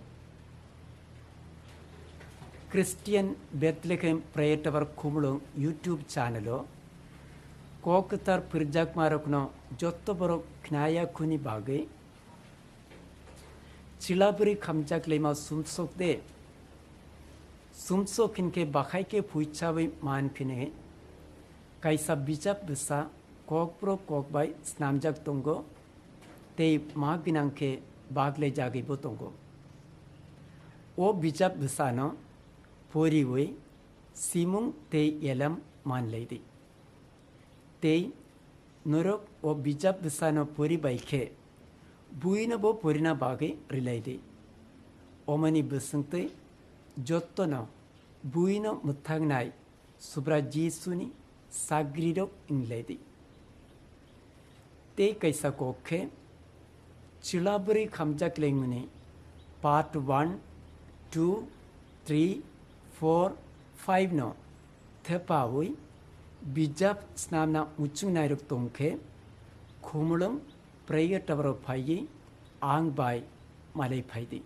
Christian Bethlehem Prayer Tower Khumulwng YouTube channel o kok kwthar phwrwngjakmarokno jotto borok khnaya khuni bagwi chwla bwrwi khamjak lema sumsok de. Sumsok hinkhe bakhai khe phuichawi man phine kaisa bijap bwsa kokborok kok bai snamjak tongo tei ma gwnang khe baglaijagwibo tongo. O bijap bwsano poriwi simung tei elam manlaidi. Tei norok o bijap bwsano pori bai khe buino bo porina bagwi rwlaidi. Omoni bwswngtwi jottono buino mwthangnai Subrai Jisuni sagrirok wnglaidi. Tei kaisa kok khe chwla bwrwi khamjak lengmani part one, two, three, four, five no thepawi bijap snamna muchungnairok tongkhe Khumulwng Prayer Tower o phaiwi ang bai malai phaidi.